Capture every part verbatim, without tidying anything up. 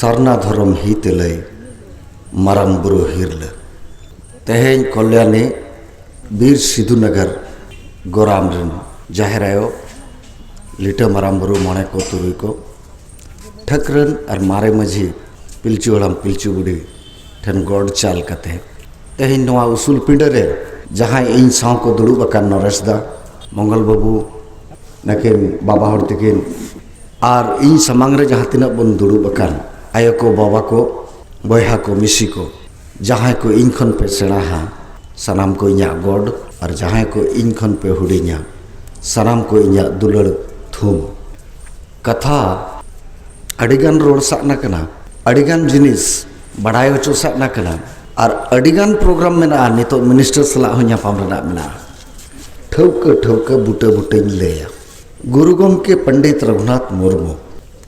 ᱥᱟᱨᱱᱟ ᱫᱷᱚᱨᱚᱢ ᱦᱤᱛ ᱞᱟᱹᱭ ᱢᱟᱨᱟᱝ ᱵᱩᱨᱩ ᱦᱤᱨᱞᱟᱹ᱾ ᱛᱮᱦᱮᱧ ᱠᱚᱞᱭᱟᱱᱤ ᱵᱤᱨ ᱥᱤᱫᱷᱩ ᱱᱟᱜᱟᱨ ᱜᱚᱨᱟᱢ ᱨᱮᱱ ᱡᱟᱦᱮᱨ ᱟᱭᱳ, ᱞᱤᱴᱟᱹ ᱢᱟᱨᱟᱝ ᱵᱩᱨᱩ, ᱢᱚᱬᱮ ᱠᱚ ᱛᱩᱨᱩᱭ ᱠᱚ, ᱴᱷᱟᱹᱠᱨᱟᱹᱱ ᱟᱨ ᱢᱟᱨᱮ ᱢᱟᱹᱡᱷᱤ, ᱯᱤᱞᱪᱩ ᱦᱟᱲᱟᱢ ᱯᱤᱞᱪᱩ ᱵᱩᱰᱷᱤ ᱴᱷᱮᱱ ᱜᱚᱰ ᱪᱟᱞ ᱠᱟᱛᱮ ᱛᱮᱦᱮᱧ ᱱᱚᱣᱟ ᱩᱥᱩᱞ ᱯᱤᱸᱰᱟᱹ ᱨᱮ ᱡᱟᱦᱟᱸᱭ ᱤᱧ ᱥᱟᱶ ᱠᱚ ᱫᱩᱲᱩᱵ ᱟᱠᱟᱱ, ᱱᱚᱨᱮᱥ ᱫᱟ, ᱢᱚᱝᱜᱚᱞ ᱵᱟᱹᱵᱩ, ᱱᱟᱹᱠᱤᱱ ᱵᱟᱵᱟ ᱦᱚᱲ ᱛᱤᱠᱤᱱ, ᱟᱨ ᱤᱧ ᱥᱟᱢᱟᱝ ᱨᱮ ᱡᱟᱦᱟᱸ ᱛᱤᱱᱟᱹᱜ ᱵᱚᱱ ᱫᱩᱲᱩᱵ ᱟᱠᱟᱱ, ᱟᱭᱳ ᱠᱚ, ᱵᱟᱵᱟ ᱠᱚ, ᱵᱚᱭᱦᱟ ᱠᱚ, ᱢᱤᱥᱤ ᱠᱚ, ᱡᱟᱦᱟᱸᱭ ᱠᱚ ᱤᱧ ᱠᱷᱚᱱ ᱯᱮ ᱥᱮᱬᱟᱦᱟ, ᱥᱟᱱᱟᱢ ᱠᱚ ᱤᱧᱟᱹᱜ ᱜᱚᱰ, ᱟᱨ ᱡᱟᱦᱟᱸᱭ ᱠᱚ ᱤᱧ ᱠᱷᱚᱱ ᱯᱮ ᱦᱩᱰᱤᱧᱟ, ᱥᱟᱱᱟᱢ ᱠᱚ ᱤᱧᱟᱹᱜ ᱫᱩᱞᱟᱹᱲ ᱛᱷᱩᱢ᱾ ᱠᱟᱛᱷᱟ ᱟᱹᱰᱤᱜᱟᱱ ᱨᱚᱲ ᱥᱟᱜᱱᱟ ᱠᱟᱱᱟ, ᱟᱹᱰᱤᱜᱟᱱ ᱡᱤᱱᱤᱥ ᱵᱟᱲᱟᱭ ᱦᱚᱪᱚ ᱥᱟᱜᱱᱟ ᱠᱟᱱᱟ, ᱟᱨ ᱟᱹᱰᱤᱜᱟᱱ ᱯᱨᱳᱜᱨᱟᱢ ᱢᱮᱱᱟᱜᱼᱟ, ᱱᱤᱛᱚᱜ ᱢᱤᱱᱤᱥᱴᱟᱨ ᱥᱟᱞᱟᱜ ᱦᱚᱸ ᱧᱟᱯᱟᱢ ᱨᱮᱱᱟᱜ ᱢᱮᱱᱟᱜᱼᱟ᱾ ᱴᱷᱟᱹᱣᱠᱟᱹ ᱴᱷᱟᱹᱣᱠᱟᱹ ᱵᱩᱴᱟᱹ ᱵᱩᱴᱟᱹᱧ ᱞᱟᱹᱭᱟ᱾ ᱜᱩᱨᱩ ᱜᱚᱢᱠᱮ ᱯᱚᱱᱰᱤᱛ ᱨᱚᱜᱷᱩᱱᱟᱛᱷ ᱢᱩᱨᱢᱩ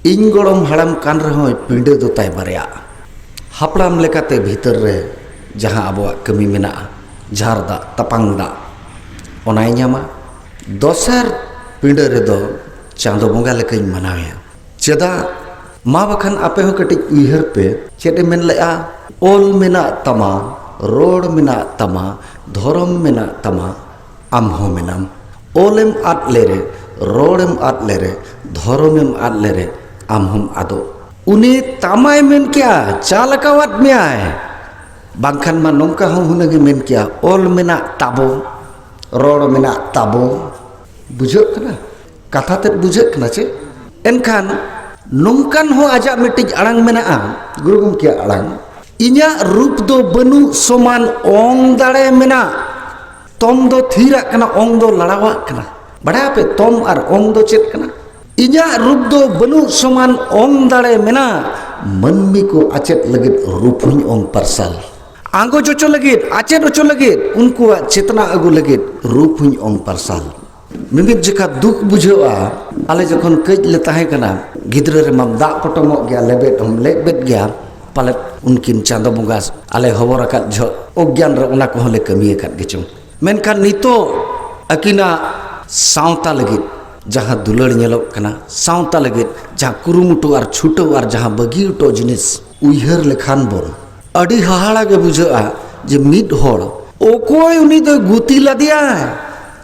ᱤᱧ ᱜᱚᱲᱚᱢ ᱦᱟᱲᱟᱢ ᱠᱟᱱ ᱨᱮᱦᱚᱸᱭ ᱯᱤᱸᱰᱟᱹ ᱫᱚ ᱛᱟᱭ ᱵᱟᱨᱭᱟᱜᱼᱟ᱾ ᱦᱟᱯᱲᱟᱢ ᱞᱮᱠᱟᱛᱮ ᱵᱷᱤᱛᱟᱹᱨ ᱨᱮ ᱡᱟᱦᱟᱸ ᱟᱵᱚᱣᱟᱜ ᱠᱟᱹᱢᱤ ᱢᱮᱱᱟᱜᱼᱟ, ᱡᱷᱟᱨ ᱫᱟᱜ, ᱛᱟᱯᱟᱝ ᱫᱟᱜ, ᱚᱱᱟᱭ ᱧᱟᱢᱟ᱾ ᱫᱚᱥᱟᱨ ᱯᱤᱸᱰᱟᱹ ᱨᱮᱫᱚ ᱪᱟᱸᱫᱚ ᱵᱚᱸᱜᱟ ᱞᱮᱠᱟᱧ ᱢᱟᱱᱟᱣᱮᱭᱟ᱾ ᱪᱮᱫᱟᱜ? ᱢᱟ ᱵᱟᱠᱷᱟᱱ ᱟᱯᱮ ᱦᱚᱸ ᱠᱟᱹᱴᱤᱡ ᱩᱭᱦᱟᱹᱨ ᱯᱮ, ᱪᱮᱫ ᱮ ᱢᱮᱱ ᱞᱮᱫᱼᱟ? ᱚᱞ ᱢᱮᱱᱟᱜ ᱛᱟᱢᱟ, ᱨᱚᱲ ᱢᱮᱱᱟᱜ ᱛᱟᱢᱟ, ᱫᱷᱚᱨᱚᱢ ᱢᱮᱱᱟᱜ ᱛᱟᱢᱟ, ᱟᱢ ᱦᱚᱸ ᱢᱮᱱᱟᱢ᱾ ᱚᱞᱮᱢ ᱟᱫ ᱞᱮᱨᱮ, ᱨᱚᱲᱮᱢ ᱟᱫ ᱞᱮᱨᱮ, ᱫᱷᱚᱨᱚᱢᱮᱢ ᱟᱫ ᱞᱮᱨᱮ, ᱟᱢ ᱦᱚᱸᱢ ᱟᱫᱚᱜ᱾ ᱩᱱᱤ ᱛᱟᱢᱟᱭ ᱢᱮᱱ ᱠᱮᱜᱼᱟ, ᱪᱟᱞ ᱟᱠᱟᱣᱟᱫ ᱢᱮᱭᱟᱭ᱾ ᱵᱟᱝᱠᱷᱟᱱ ᱢᱟ ᱱᱚᱝᱠᱟ ᱦᱚᱸ ᱦᱩᱱᱟᱹᱝ ᱮ ᱢᱮᱱ ᱠᱮᱭᱟ, ᱚᱞ ᱢᱮᱱᱟᱜ ᱛᱟᱵᱚ, ᱨᱚᱲ ᱢᱮᱱᱟᱜ ᱛᱟᱵᱚ᱾ ᱵᱩᱡᱷᱟᱹᱜ ᱠᱟᱱᱟ? ᱠᱟᱛᱷᱟ ᱛᱮᱫ ᱵᱩᱡᱷᱟᱹᱜ ᱠᱟᱱᱟ ᱪᱮ? ᱮᱱᱠᱷᱟᱱ ᱱᱚᱝᱠᱟᱱ ᱦᱚᱸ ᱟᱡᱟᱜ ᱢᱤᱫᱴᱤᱡ ᱟᱲᱟᱝ ᱢᱮᱱᱟᱜᱼᱟ, ᱜᱩᱨᱩ ᱜᱚᱢᱠᱮᱭᱟᱜ ᱟᱲᱟᱝ, "ᱤᱧᱟᱹᱜ ᱨᱩᱯ ᱫᱚ ᱵᱟᱹᱱᱩᱜ ᱥᱚᱢᱟᱱ ᱚᱝ ᱫᱟᱲᱮ ᱢᱮᱱᱟᱜ, ᱛᱚᱢ ᱫᱚ ᱛᱷᱤᱨᱟᱜ ᱠᱟᱱᱟ, ᱚᱝ ᱫᱚ ᱞᱟᱲᱟᱣᱟᱜ ᱠᱟᱱᱟ᱾" ᱵᱟᱲᱟᱭᱟᱯᱮ ᱛᱚᱢ ᱟᱨ ᱚᱝ ᱫᱚ ᱪᱮᱫ ᱠᱟᱱᱟ? "ᱤᱧᱟᱹᱜ ᱨᱩᱯ ᱫᱚ ᱵᱟᱹᱱᱩᱜ ᱥᱚᱢᱟᱱ ᱚᱝ ᱫᱟᱲᱮ ᱢᱮᱱᱟᱜ, ᱢᱟᱹᱱᱢᱤ ᱠᱚ ᱟᱪᱮᱫ ᱞᱟᱹᱜᱤᱫ ᱨᱩᱯ ᱦᱚᱸᱧ ᱚᱝ ᱯᱟᱨᱥᱟᱞ, ᱟᱸᱜᱚᱪ ᱦᱚᱪᱚ ᱞᱟᱹᱜᱤᱫ, ᱟᱪᱮᱫ ᱦᱚᱪᱚ ᱞᱟᱹᱜᱤᱫ, ᱩᱱᱠᱩᱣᱟᱜ ᱪᱮᱛᱱᱟ ᱟᱹᱜᱩ ᱞᱟᱹᱜᱤᱫ ᱨᱩᱯ ᱦᱚᱸᱧ ᱚᱝ ᱯᱟᱨᱥᱟᱞ᱾" ᱢᱤᱢᱤᱫ ᱡᱚᱠᱷᱟ ᱫᱩᱠ ᱵᱩᱡᱷᱟᱹᱜᱼᱟ, ᱟᱞᱮ ᱡᱚᱠᱷᱚᱱ ᱠᱟᱹᱡ ᱞᱮ ᱛᱟᱦᱮᱸ ᱠᱟᱱᱟ, ᱜᱤᱫᱽᱨᱟᱹ ᱨᱮᱢᱟᱢ ᱫᱟᱜ ᱯᱚᱴᱚᱢᱚᱜ ᱜᱮᱭᱟ, ᱞᱮᱵᱮᱫ ᱦᱚᱸᱢ ᱞᱮᱵᱮᱫ ᱜᱮᱭᱟ, ᱯᱟᱞᱮᱫ ᱩᱱᱠᱤᱱ ᱪᱟᱸᱫᱚ ᱵᱚᱸᱜᱟ ᱟᱞᱮ ᱦᱚᱵᱚᱨ ᱟᱠᱟᱫ ᱡᱚᱦᱚᱜ ᱚᱜᱽᱜᱭᱟᱱ ᱨᱮ ᱚᱱᱟ ᱠᱚᱦᱚᱸ ᱞᱮ ᱠᱟᱹᱢᱤ ᱟᱠᱟᱫ ᱜᱮᱪᱚᱝ᱾ ᱢᱮᱱᱠᱷᱟᱱ ᱱᱤᱛᱚᱜ ᱟᱹᱠᱤᱱᱟᱜ ᱥᱟᱶᱛᱟ ᱞᱟᱹᱜᱤᱫ, ᱡᱟᱦᱟᱸ ᱫᱩᱞᱟᱹᱲ ᱧᱮᱞᱚᱜ ᱠᱟᱱᱟ, ᱥᱟᱶᱛᱟ ᱞᱟᱹᱜᱤᱫ ᱡᱟᱦᱟᱸ ᱠᱩᱨᱩᱢᱩᱴᱩ ᱟᱨ ᱪᱷᱩᱴᱟᱹᱣ ᱟᱨ ᱡᱟᱦᱟᱸ ᱵᱟᱹᱜᱤ ᱦᱚᱴᱚ ᱡᱤᱱᱤᱥ, ᱩᱭᱦᱟᱹᱨ ᱞᱮᱠᱷᱟᱱ ᱵᱚᱱ ᱟᱹᱰᱤ ᱦᱟᱦᱟᱲᱟ ᱜᱮ ᱵᱩᱡᱷᱟᱹᱜᱼᱟ ᱡᱮ ᱢᱤᱫ ᱦᱚᱲ ᱚᱠᱚᱭ ᱩᱱᱤ ᱫᱚᱭ ᱜᱩᱛᱤ ᱞᱮᱫᱮᱭᱟ,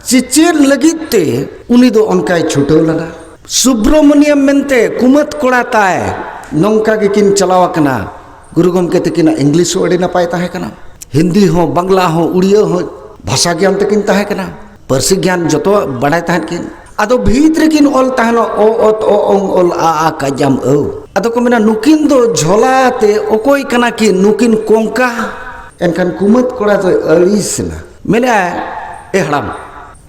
ᱪᱮ ᱪᱮᱫ ᱞᱟᱹᱜᱤᱫ ᱛᱮ ᱩᱱᱤ ᱫᱚ ᱚᱱᱠᱟᱭ ᱪᱷᱩᱴᱟᱹᱣ ᱞᱮᱱᱟ᱾ ᱥᱩᱵᱽᱨᱚᱢᱚᱱᱤᱭᱚᱢ ᱢᱮᱱᱛᱮ ᱠᱩᱢᱟᱹᱫ ᱠᱚᱲᱟ ᱛᱟᱭ ᱱᱚᱝᱠᱟ ᱜᱮᱠᱤᱱ ᱪᱟᱞᱟᱣ ᱟᱠᱟᱱᱟ᱾ ᱜᱩᱨᱩ ᱜᱚᱢᱠᱮ ᱛᱟᱹᱠᱤᱱᱟᱜ ᱤᱝᱞᱤᱥ ᱦᱚᱸ ᱟᱹᱰᱤ ᱱᱟᱯᱟᱭ ᱛᱟᱦᱮᱸ ᱠᱟᱱᱟ, ᱦᱤᱱᱫᱤ ᱦᱚᱸ, ᱵᱟᱝᱞᱟ ᱦᱚᱸ, ᱩᱲᱤᱭᱟᱹ ᱦᱚᱸ, ᱵᱷᱟᱥᱟ ᱜᱮᱭᱟᱱ ᱛᱟᱹᱠᱤᱱ ᱛᱟᱦᱮᱸ ᱠᱟᱱᱟ, ᱯᱟᱹᱨᱥᱤ ᱜᱮᱭᱟᱱ ᱡᱚᱛᱚᱣᱟᱜ ᱵᱟᱰᱟᱭ ᱛᱟᱦᱮᱸᱫ ᱠᱤᱱ᱾ ᱟᱫᱚ ᱵᱷᱤᱛ ᱨᱮᱠᱤᱱ ᱚᱞ ᱛᱟᱦᱮᱱᱚᱜ ᱚ ᱚᱛ ᱚ ᱚᱝ ᱚᱞ ᱟ ᱟ ᱠᱟᱡᱟᱢ ᱟᱹᱣ᱾ ᱟᱫᱚ ᱠᱚ ᱢᱮᱱᱟ, ᱱᱩᱠᱤᱱ ᱫᱚ ᱡᱷᱚᱞᱟ ᱛᱮ ᱚᱠᱚᱭ ᱠᱟᱱᱟ ᱠᱤᱱ? ᱱᱩᱠᱤᱱ ᱠᱚᱝᱠᱟ᱾ ᱮᱱᱠᱷᱟᱱ ᱠᱩᱢᱟᱹᱫ ᱠᱚᱲᱟ ᱫᱚᱭ ᱟᱹᱲᱤᱥ ᱮᱱᱟ, ᱢᱮᱱᱮᱫᱼᱟᱭ, ᱮ ᱦᱟᱲᱟᱢ,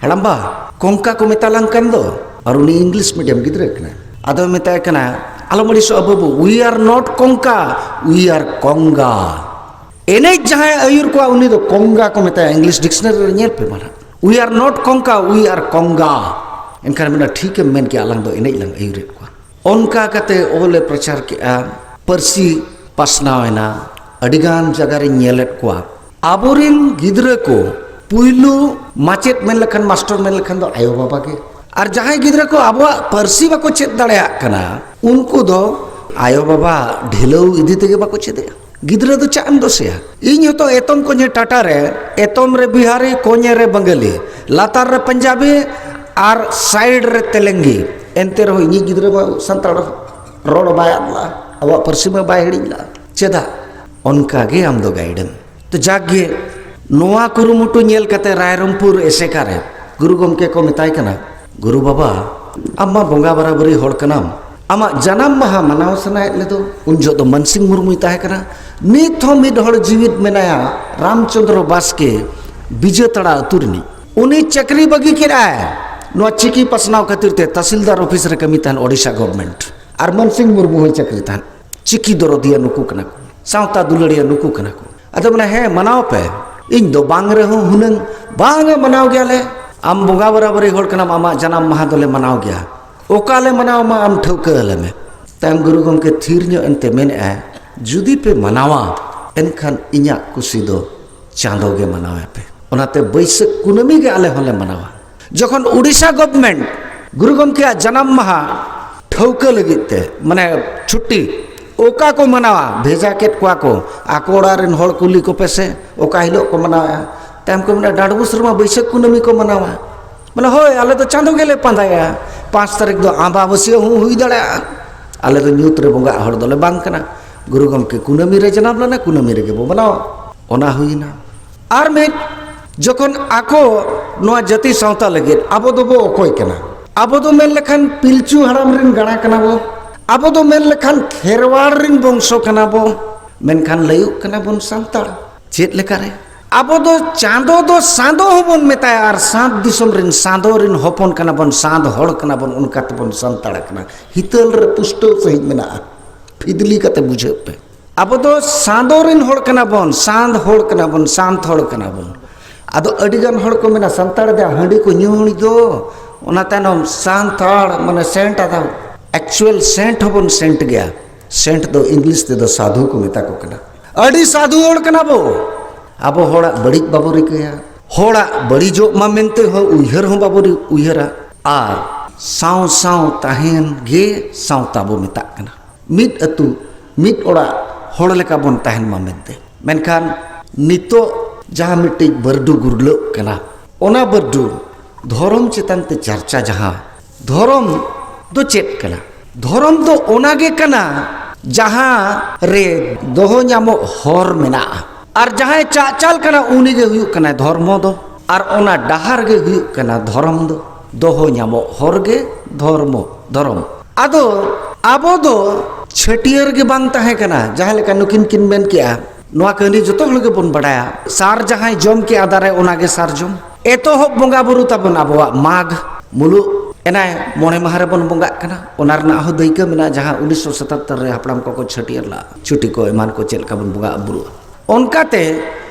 ᱦᱟᱲᱟᱢᱵᱟ, ᱠᱚᱝᱠᱟ ᱠᱚ ᱢᱮᱛᱟ ᱞᱟᱝ ᱠᱟᱱ ᱫᱚ, ᱟᱨ ᱩᱱᱤ ᱤᱝᱞᱤᱥ ᱢᱤᱰᱤᱭᱟᱢ ᱜᱤᱫᱽᱨᱟᱹ ᱠᱟᱱᱟᱭ᱾ ᱟᱫᱚᱭ ᱢᱮᱛᱟᱭ ᱠᱟᱱᱟ, ᱟᱞᱚᱢ ᱟᱹᱲᱤᱥᱚᱜᱼᱟ ᱵᱟᱹᱵᱩ, we are not ᱠᱚᱝᱠᱟ, we are ᱠᱚᱝᱜᱟ᱾ ᱮᱱᱮᱡ ᱡᱟᱦᱟᱸᱭ ᱟᱹᱭᱩᱨ ᱠᱚᱣᱟ ᱩᱱᱤ ᱫᱚ ᱠᱚᱝᱜᱟ ᱠᱚ ᱢᱮᱛᱟᱭᱟ, ᱤᱝᱞᱤᱥ ᱰᱤᱠᱥᱱᱟᱨᱤ ᱨᱮ ᱧᱮᱞ ᱯᱮ ᱢᱟ ᱱᱟᱦᱟᱜ, we are not ᱠᱚᱝᱠᱟ, we are ᱠᱚᱝᱜᱟ᱾ ᱮᱱᱠᱷᱟᱱ ᱢᱮᱱᱟ, ᱴᱷᱤᱠᱮᱢ ᱢᱮᱱ ᱠᱮᱜᱼᱟ, ᱟᱞᱟᱝ ᱫᱚ ᱮᱱᱮᱡ ᱞᱟᱝ ᱟᱹᱭᱩᱨᱮᱫ ᱠᱚᱣᱟ᱾ ᱚᱱᱠᱟ ᱠᱟᱛᱮ ᱚᱞ ᱮ ᱯᱨᱚᱪᱟᱨ ᱠᱮᱜᱼᱟ, ᱯᱟᱹᱨᱥᱤ ᱯᱟᱥᱱᱟᱣ ᱮᱱᱟ᱾ ᱟᱹᱰᱤᱜᱟᱱ ᱡᱟᱭᱜᱟ ᱨᱤᱧ ᱧᱮᱞᱮᱫ ᱠᱚᱣᱟ, ᱟᱵᱚᱨᱤᱱ ᱜᱤᱫᱽᱨᱟᱹ ᱠᱚ ᱯᱩᱭᱞᱩ ᱢᱟᱪᱮᱫ ᱢᱮᱱ ᱞᱮᱠᱷᱟᱱ, ᱢᱟᱥᱴᱚᱨ ᱢᱮᱱ ᱞᱮᱠᱷᱟᱱ ᱫᱚ ᱟᱭᱳᱼᱵᱟᱵᱟ ᱜᱮ᱾ ᱟᱨ ᱡᱟᱦᱟᱸᱭ ᱜᱤᱫᱽᱨᱟᱹ ᱠᱚ ᱟᱵᱚᱣᱟᱜ ᱯᱟᱹᱨᱥᱤ ᱵᱟᱠᱚ ᱪᱮᱫ ᱫᱟᱲᱮᱭᱟᱜ ᱠᱟᱱᱟ, ᱩᱱᱠᱩ ᱫᱚ ᱟᱭᱳᱼᱵᱟᱵᱟ ᱰᱷᱤᱞᱟᱹᱣ ᱤᱫᱤ ᱛᱮᱜᱮ ᱵᱟᱠᱚ ᱪᱮᱫᱮᱜᱼᱟ᱾ ᱜᱤᱫᱽᱨᱟᱹ ᱫᱚ ᱪᱟᱜ ᱮᱢ ᱫᱳᱥᱮᱭᱟ? ᱤᱧ ᱦᱚᱸᱛᱚ ᱮᱛᱚᱢ ᱠᱚᱧᱮ ᱴᱟᱴᱟ ᱨᱮ, ᱮᱛᱚᱢ ᱨᱮ ᱵᱤᱦᱟᱨᱤ, ᱠᱚᱧᱮ ᱨᱮ ᱵᱟᱝᱜᱟᱞᱤ, ᱞᱟᱛᱟᱨ ᱨᱮ ᱯᱟᱧᱡᱟᱵᱤ ᱟᱨ ᱥᱟᱭᱤᱰ ᱨᱮ ᱛᱮᱞᱮᱝᱜᱤ᱾ ᱮᱱᱛᱮ ᱨᱮᱦᱚᱸ ᱤᱧᱤᱡ ᱜᱤᱫᱽᱨᱟᱹ ᱢᱟ ᱥᱟᱱᱛᱟᱲ ᱨᱚᱲ ᱵᱟᱭ ᱟᱫ ᱞᱟᱜᱼᱟ, ᱟᱵᱚᱣᱟᱜ ᱯᱟᱹᱨᱥᱤ ᱢᱟ ᱵᱟᱭ ᱦᱤᱲᱤᱧ ᱞᱟᱜᱼᱟ᱾ ᱪᱮᱫᱟᱜ? ᱚᱱᱠᱟ ᱜᱮ ᱟᱢ ᱫᱚ ᱜᱟᱭᱤᱰ ᱮᱢ᱾ ᱛᱚ ᱡᱟᱠ ᱜᱮ, ᱱᱚᱣᱟ ᱠᱩᱨᱩᱢᱩᱴᱩ ᱧᱮᱞ ᱠᱟᱛᱮ ᱨᱟᱭᱨᱚᱝᱯᱩᱨ ᱮᱥᱮᱠᱟ ᱨᱮ ᱜᱩᱨᱩ ᱜᱚᱢᱠᱮ ᱠᱚ ᱢᱮᱛᱟᱭ ᱠᱟᱱᱟ, ᱜᱩᱨᱩ ᱵᱟᱵᱟ, ᱟᱢ ᱢᱟ ᱵᱚᱸᱜᱟ ᱵᱟᱨᱟᱵᱟᱹᱨᱤ ᱦᱚᱲ ᱠᱟᱱᱟᱢ, ᱟᱢᱟᱜ ᱡᱟᱱᱟᱢ ᱢᱟᱦᱟ ᱢᱟᱱᱟᱣ ᱥᱟᱱᱟᱭᱮᱫ ᱞᱮᱫᱚ᱾ ᱩᱱ ᱡᱚᱦᱚᱜ ᱫᱚ ᱢᱟᱱᱥᱤᱝ ᱢᱩᱨᱢᱩᱭ ᱛᱟᱦᱮᱸ ᱠᱟᱱᱟ᱾ ᱱᱤᱛ ᱦᱚᱸ ᱢᱤᱫ ᱦᱚᱲ ᱡᱤᱣᱤᱫ ᱢᱮᱱᱟᱭᱟ, ᱨᱟᱢᱪᱚᱸᱫᱽᱨᱚ ᱵᱟᱥᱠᱮ, ᱵᱤᱡᱟᱹᱛᱟᱲᱟ ᱟᱹᱛᱩ ᱨᱤᱱᱤᱡ᱾ ᱩᱱᱤ ᱪᱟᱹᱠᱨᱤ ᱵᱟᱹᱜᱤ ᱠᱮᱫᱟᱭ ᱱᱚᱣᱟ ᱪᱤᱠᱤ ᱯᱟᱥᱱᱟᱣ ᱠᱷᱟᱹᱛᱤᱨ ᱛᱮ ᱛᱟᱥᱤᱞᱫᱟᱨ ᱚᱯᱷᱤᱥ ᱨᱮ ᱠᱟᱹᱢᱤ ᱛᱟᱦᱮᱱ ᱳᱰᱤᱥᱟ ᱜᱚᱵᱷᱢᱮᱱᱴ᱾ ᱟᱨ ᱢᱟᱱᱥᱤᱝ ᱢᱩᱨᱢᱩ ᱦᱚᱸᱭ ᱪᱟᱹᱠᱨᱤ ᱛᱟᱦᱮᱱ᱾ ᱪᱤᱠᱤ ᱫᱚᱨᱚᱫᱤᱭᱟᱹ ᱱᱩᱠᱩ ᱠᱟᱱᱟ ᱠᱚ, ᱥᱟᱶᱛᱟ ᱫᱩᱞᱟᱹᱲᱤᱭᱟᱹ ᱱᱩᱠᱩ ᱠᱟᱱᱟ ᱠᱚ᱾ ᱟᱫᱚ ᱢᱮᱱᱟ, ᱦᱮᱸ, ᱢᱟᱱᱟᱣ ᱯᱮ, ᱤᱧ ᱫᱚ ᱵᱟᱝ ᱨᱮᱦᱚᱸ ᱦᱩᱱᱟᱹᱝ᱾ ᱵᱟᱝᱟ, ᱢᱟᱱᱟᱣ ᱜᱮᱭᱟᱞᱮ, ᱟᱢ ᱵᱚᱸᱜᱟ ᱵᱟᱨᱟᱵᱟᱹᱨᱤ ᱦᱚᱲ ᱠᱟᱱᱟᱢ, ᱟᱢᱟᱜ ᱡᱟᱱᱟᱢ ᱢᱟᱦᱟ ᱫᱚᱞᱮ ᱢᱟᱱᱟᱣ ᱜᱮᱭᱟ᱾ ᱚᱠᱟ ᱞᱮ ᱢᱟᱱᱟᱣ ᱢᱟ ᱟᱢ ᱴᱷᱟᱹᱣᱠᱟᱹ ᱟᱞᱮ ᱢᱮ᱾ ᱛᱟᱭᱚᱢ ᱜᱩᱨᱩ ᱜᱚᱢᱠᱮ ᱛᱷᱤᱨ ᱧᱚᱜ ᱮᱱᱛᱮ ᱢᱮᱱᱮᱫᱼᱟᱭ, ᱡᱩᱫᱤ ᱯᱮ ᱢᱟᱱᱟᱣᱟ, ᱮᱱᱠᱷᱟᱱ ᱤᱧᱟᱹᱜ ᱠᱩᱥᱤ ᱫᱚ ᱪᱟᱸᱫᱚ ᱜᱮ ᱢᱟᱱᱟᱣ ᱮᱯᱮ᱾ ᱚᱱᱟᱛᱮ ᱵᱟᱹᱭᱥᱟᱹᱠᱷ ᱠᱩᱱᱟᱹᱢᱤ ᱜᱮ ᱟᱞᱮ ᱦᱚᱸᱞᱮ ᱢᱟᱱᱟᱣᱟ᱾ ᱡᱚᱠᱷᱚᱱ ᱳᱰᱤᱥᱟ ᱜᱚᱵᱷᱢᱮᱱᱴ ᱜᱩᱨᱩ ᱜᱚᱢᱠᱮᱭᱟᱜ ᱡᱟᱱᱟᱢ ᱢᱟᱦᱟ ᱴᱷᱟᱹᱣᱠᱟᱹ ᱞᱟᱹᱜᱤᱫ ᱛᱮ, ᱢᱟᱱᱮ ᱪᱷᱩᱴᱴᱤ, ᱚᱠᱟ ᱠᱚ ᱢᱟᱱᱟᱣᱟ? ᱵᱷᱮᱡᱟ ᱠᱮᱫ ᱠᱚᱣᱟ ᱠᱚ ᱟᱠᱚ ᱚᱲᱟᱜ ᱨᱮᱱ ᱦᱚᱲ, ᱠᱩᱞᱤ ᱠᱚᱯᱮ ᱥᱮ ᱚᱠᱟ ᱦᱤᱞᱳᱜ ᱠᱚ ᱢᱟᱱᱟᱣᱟ᱾ ᱛᱟᱭᱚᱢ ᱠᱚ ᱢᱮᱱᱟ, ᱰᱟᱸᱰᱵᱩᱥ ᱨᱮᱢᱟ ᱵᱟᱹᱭᱥᱟᱹᱠᱷ ᱠᱩᱱᱟᱹᱢᱤ ᱠᱚ ᱢᱟᱱᱟᱣᱟ᱾ ᱵᱚᱞᱮ ᱦᱳᱭ, ᱟᱞᱮ ᱫᱚ ᱪᱟᱸᱫᱚ ᱜᱮᱞᱮ ᱯᱟᱸᱡᱟᱭᱟ, ᱯᱟᱸᱪ ᱛᱟᱹᱨᱤᱠᱷ ᱫᱚ ᱟᱢᱵᱟᱵᱟᱹᱥᱭᱟᱹ ᱦᱚᱸ ᱦᱩᱭ ᱫᱟᱲᱮᱭᱟᱜᱼᱟ᱾ ᱟᱞᱮ ᱫᱚ ᱧᱩᱛ ᱨᱮ ᱵᱚᱸᱜᱟᱜ ᱦᱚᱲ ᱫᱚᱞᱮ ᱵᱟᱝ ᱠᱟᱱᱟ᱾ ᱜᱩᱨᱩ ᱜᱚᱢᱠᱮ ᱠᱩᱱᱟᱹᱢᱤ ᱨᱮ ᱡᱟᱱᱟᱢ ᱞᱮᱱᱟ, ᱠᱩᱱᱟᱹᱢᱤ ᱨᱮᱜᱮ ᱵᱚ ᱢᱟᱱᱟᱣᱟ᱾ ᱚᱱᱟ ᱦᱩᱭᱱᱟ᱾ ᱟᱨ ᱢᱤᱫ, ᱡᱚᱠᱷᱚᱱ ᱟᱠᱚ ᱱᱚᱣᱟ ᱡᱟᱹᱛᱤ ᱥᱟᱶᱛᱟ ᱞᱟᱹᱜᱤᱫ ᱟᱵᱚ ᱫᱚᱵᱚ ᱚᱠᱚᱭ ᱠᱟᱱᱟ? ᱟᱵᱚ ᱫᱚ ᱢᱮᱱ ᱞᱮᱠᱷᱟᱱ ᱯᱤᱞᱪᱩ ᱦᱟᱲᱟᱢ ᱨᱮᱱ ᱜᱟᱬᱟ ᱠᱟᱱᱟ ᱵᱚ, ᱟᱵᱚ ᱫᱚ ᱢᱮᱱ ᱞᱮᱠᱷᱟᱱ ᱠᱷᱮᱨᱣᱟᱲ ᱨᱮᱱ ᱵᱚᱝᱥᱚ ᱠᱟᱱᱟ ᱵᱚ, ᱢᱮᱱᱠᱷᱟᱱ ᱞᱟᱹᱭᱩᱜ ᱠᱟᱱᱟ ᱵᱚᱱ ᱥᱟᱱᱛᱟᱲ᱾ ᱪᱮᱫ ᱞᱮᱠᱟᱨᱮ? ᱟᱵᱚ ᱫᱚ ᱪᱟᱸᱫᱚ ᱫᱚ ᱥᱟᱸᱫᱚ ᱦᱚᱸᱵᱚᱱ ᱢᱮᱛᱟᱭᱟ, ᱟᱨ ᱥᱟᱸᱛ ᱫᱤᱥᱚᱢ ᱨᱮᱱ ᱥᱟᱸᱫᱚ ᱨᱮᱱ ᱦᱚᱯᱚᱱ ᱠᱟᱱᱟ ᱵᱚᱱ, ᱥᱟᱸᱛ ᱦᱚᱲ ᱠᱟᱱᱟ ᱵᱚᱱ, ᱚᱱᱠᱟ ᱛᱮᱵᱚᱱ ᱥᱟᱱᱛᱟᱲ ᱠᱟᱱᱟ᱾ ᱦᱤᱛᱟᱹᱞ ᱨᱮ ᱯᱩᱥᱴᱟᱹᱣ ᱥᱟᱺᱦᱤᱡ ᱢᱮᱱᱟᱜᱼᱟ, ᱯᱷᱤᱫᱽᱞᱤ ᱠᱟᱛᱮ ᱵᱩᱡᱷᱟᱹᱜ ᱯᱮ᱾ ᱟᱵᱚ ᱫᱚ ᱥᱟᱸᱫᱚ ᱨᱮᱱ ᱦᱚᱲ ᱠᱟᱱᱟ ᱵᱚᱱ, ᱥᱟᱸᱛ ᱦᱚᱲ ᱠᱟᱱᱟ ᱵᱚᱱ, ᱥᱟᱸᱛ ᱦᱚᱲ ᱠᱟᱱᱟ ᱵᱚᱱ᱾ ᱟᱫᱚ ᱟᱹᱰᱤ ᱜᱟᱱ ᱦᱚᱲ ᱠᱚ ᱢᱮᱱᱟ, ᱥᱟᱱᱛᱟᱲ ᱫᱚ ᱦᱟᱺᱰᱤ ᱠᱚ ᱧᱩ ᱦᱟᱺᱰᱤ ᱫᱚ, ᱚᱱᱟ ᱛᱟᱭᱱᱚᱢ ᱥᱟᱱᱛᱟᱲ ᱢᱟᱱᱮ ᱥᱮᱱᱴ ᱟᱫᱟ᱾ ᱮᱠᱪᱩᱭᱟᱞ ᱥᱮᱱᱴ ᱦᱚᱸᱵᱚᱱ ᱥᱮᱱᱴ ᱜᱮᱭᱟ᱾ ᱥᱮᱱᱴ ᱫᱚ ᱤᱝᱞᱤᱥ ᱛᱮᱫᱚ ᱥᱟᱫᱷᱩ ᱠᱚ ᱢᱮᱛᱟ ᱠᱚ ᱠᱟᱱᱟ᱾ ᱟᱹᱰᱤ ᱥᱟᱫᱷᱩ ᱦᱚᱲ ᱠᱟᱱᱟ ᱵᱚ᱾ ᱟᱵᱚ ᱦᱚᱲᱟᱜ ᱵᱟᱹᱲᱤᱡ ᱵᱟᱵᱚ ᱨᱤᱠᱟᱹᱭᱟ, ᱦᱚᱲᱟᱜ ᱵᱟᱹᱲᱤᱡᱚᱜ ᱢᱟ ᱢᱮᱱᱛᱮ ᱦᱚᱸ ᱩᱭᱦᱟᱹᱨ ᱦᱚᱸ ᱵᱟᱵᱚ ᱨᱤ-, ᱩᱭᱦᱟᱹᱨᱟ᱾ ᱟᱨ ᱥᱟᱶ ᱥᱟᱶ ᱛᱟᱦᱮᱱ ᱜᱮ ᱥᱟᱶᱛᱟ ᱵᱚ ᱢᱮᱛᱟᱜ ᱠᱟᱱᱟ᱾ ᱢᱤᱫ ᱟᱹᱛᱩ, ᱢᱤᱫ ᱚᱲᱟᱜ ᱦᱚᱲ ᱞᱮᱠᱟ ᱵᱚᱱ ᱛᱟᱦᱮᱱ ᱢᱟ ᱢᱮᱱᱛᱮ᱾ ᱢᱮᱱᱠᱷᱟᱱ ᱱᱤᱛᱚᱜ ᱡᱟᱦᱟᱸ ᱢᱤᱫᱴᱤᱡ ᱵᱟᱹᱨᱰᱩ ᱜᱩᱨᱞᱟᱹᱜ ᱠᱟᱱᱟ, ᱚᱱᱟ ᱵᱟᱹᱨᱰᱩ ᱫᱷᱚᱨᱚᱢ ᱪᱮᱛᱟᱱ ᱛᱮ ᱪᱟᱨᱪᱟ ᱡᱟᱦᱟᱸ, ᱫᱷᱚᱨᱚᱢ ᱫᱚ ᱪᱮᱫ ᱠᱟᱱᱟ? ᱫᱷᱚᱨᱚᱢ ᱫᱚ ᱚᱱᱟ ᱜᱮ ᱠᱟᱱᱟ ᱡᱟᱦᱟᱸ ᱨᱮ ᱫᱚᱦᱚ ᱧᱟᱢᱚᱜ ᱦᱚᱨ ᱢᱮᱱᱟᱜᱼᱟ᱾ ᱟᱨ ᱡᱟᱦᱟᱸᱭ ᱪᱟᱜᱪᱟᱞ ᱠᱟᱱᱟ ᱩᱱᱤ ᱜᱮ ᱦᱩᱭᱩᱜ ᱠᱟᱱᱟᱭ ᱫᱷᱚᱨᱢᱚ ᱫᱚ᱾ ᱟᱨ ᱚᱱᱟ ᱰᱟᱦᱟᱨ ᱜᱮ ᱦᱩᱭᱩᱜ ᱠᱟᱱᱟ ᱫᱷᱚᱨᱚᱢ ᱫᱚ᱾ ᱫᱚᱦᱚ ᱧᱟᱢᱚᱜ ᱦᱚᱨ ᱜᱮ ᱫᱷᱚᱨᱢᱚ, ᱫᱷᱚᱨᱚᱢ᱾ ᱟᱫᱚ ᱟᱵᱚ ᱫᱚ ᱪᱷᱟᱹᱴᱭᱟᱹᱨ ᱜᱮ ᱵᱟᱝ ᱛᱟᱦᱮᱸ ᱠᱟᱱᱟ, ᱡᱟᱦᱟᱸ ᱞᱮᱠᱟ ᱱᱩᱠᱤᱱ ᱠᱤᱱ ᱢᱮᱱ ᱠᱮᱜᱼᱟ᱾ ᱱᱚᱣᱟ ᱠᱟᱹᱦᱱᱤ ᱡᱚᱛᱚ ᱦᱚᱲ ᱜᱮᱵᱚᱱ ᱵᱟᱲᱟᱭᱟ, ᱥᱟᱨ ᱡᱟᱦᱟᱸᱭ ᱡᱚᱢ ᱠᱮᱜᱼᱟ ᱫᱟᱨᱮ, ᱚᱱᱟ ᱜᱮ ᱥᱟᱨᱡᱚᱢ᱾ ᱮᱛᱚᱦᱚᱵ ᱵᱚᱸᱜᱟ ᱵᱩᱨᱩ ᱛᱟᱵᱚᱱ ᱟᱵᱚᱣᱟᱜ ᱢᱟᱜᱽ ᱢᱩᱞᱩᱜ ᱮᱱᱟᱭ ᱢᱚᱬᱮ ᱢᱟᱦᱟ ᱨᱮᱵᱚᱱ ᱵᱚᱸᱜᱟᱜ ᱠᱟᱱᱟ᱾ ᱚᱱᱟ ᱨᱮᱱᱟᱜ ᱦᱚᱸ ᱫᱟᱹᱭᱠᱟᱹ ᱢᱮᱱᱟᱜᱼᱟ, ᱡᱟᱦᱟᱸ ᱩᱱᱤᱥᱥᱚ ᱥᱟᱛᱟᱛᱛᱚᱨ ᱨᱮ ᱦᱟᱯᱲᱟᱢ ᱠᱚᱠᱚ ᱪᱷᱟᱹᱴᱭᱟᱹᱨ ᱞᱟᱜᱼᱟ, ᱪᱷᱩᱴᱤ ᱠᱚ ᱮᱢᱟᱱ ᱠᱚ ᱪᱮᱫ ᱞᱮᱠᱟ ᱵᱚᱱ ᱵᱚᱸᱜᱟ ᱵᱩᱨᱩᱜᱼᱟ᱾ ᱚᱱᱠᱟᱛᱮ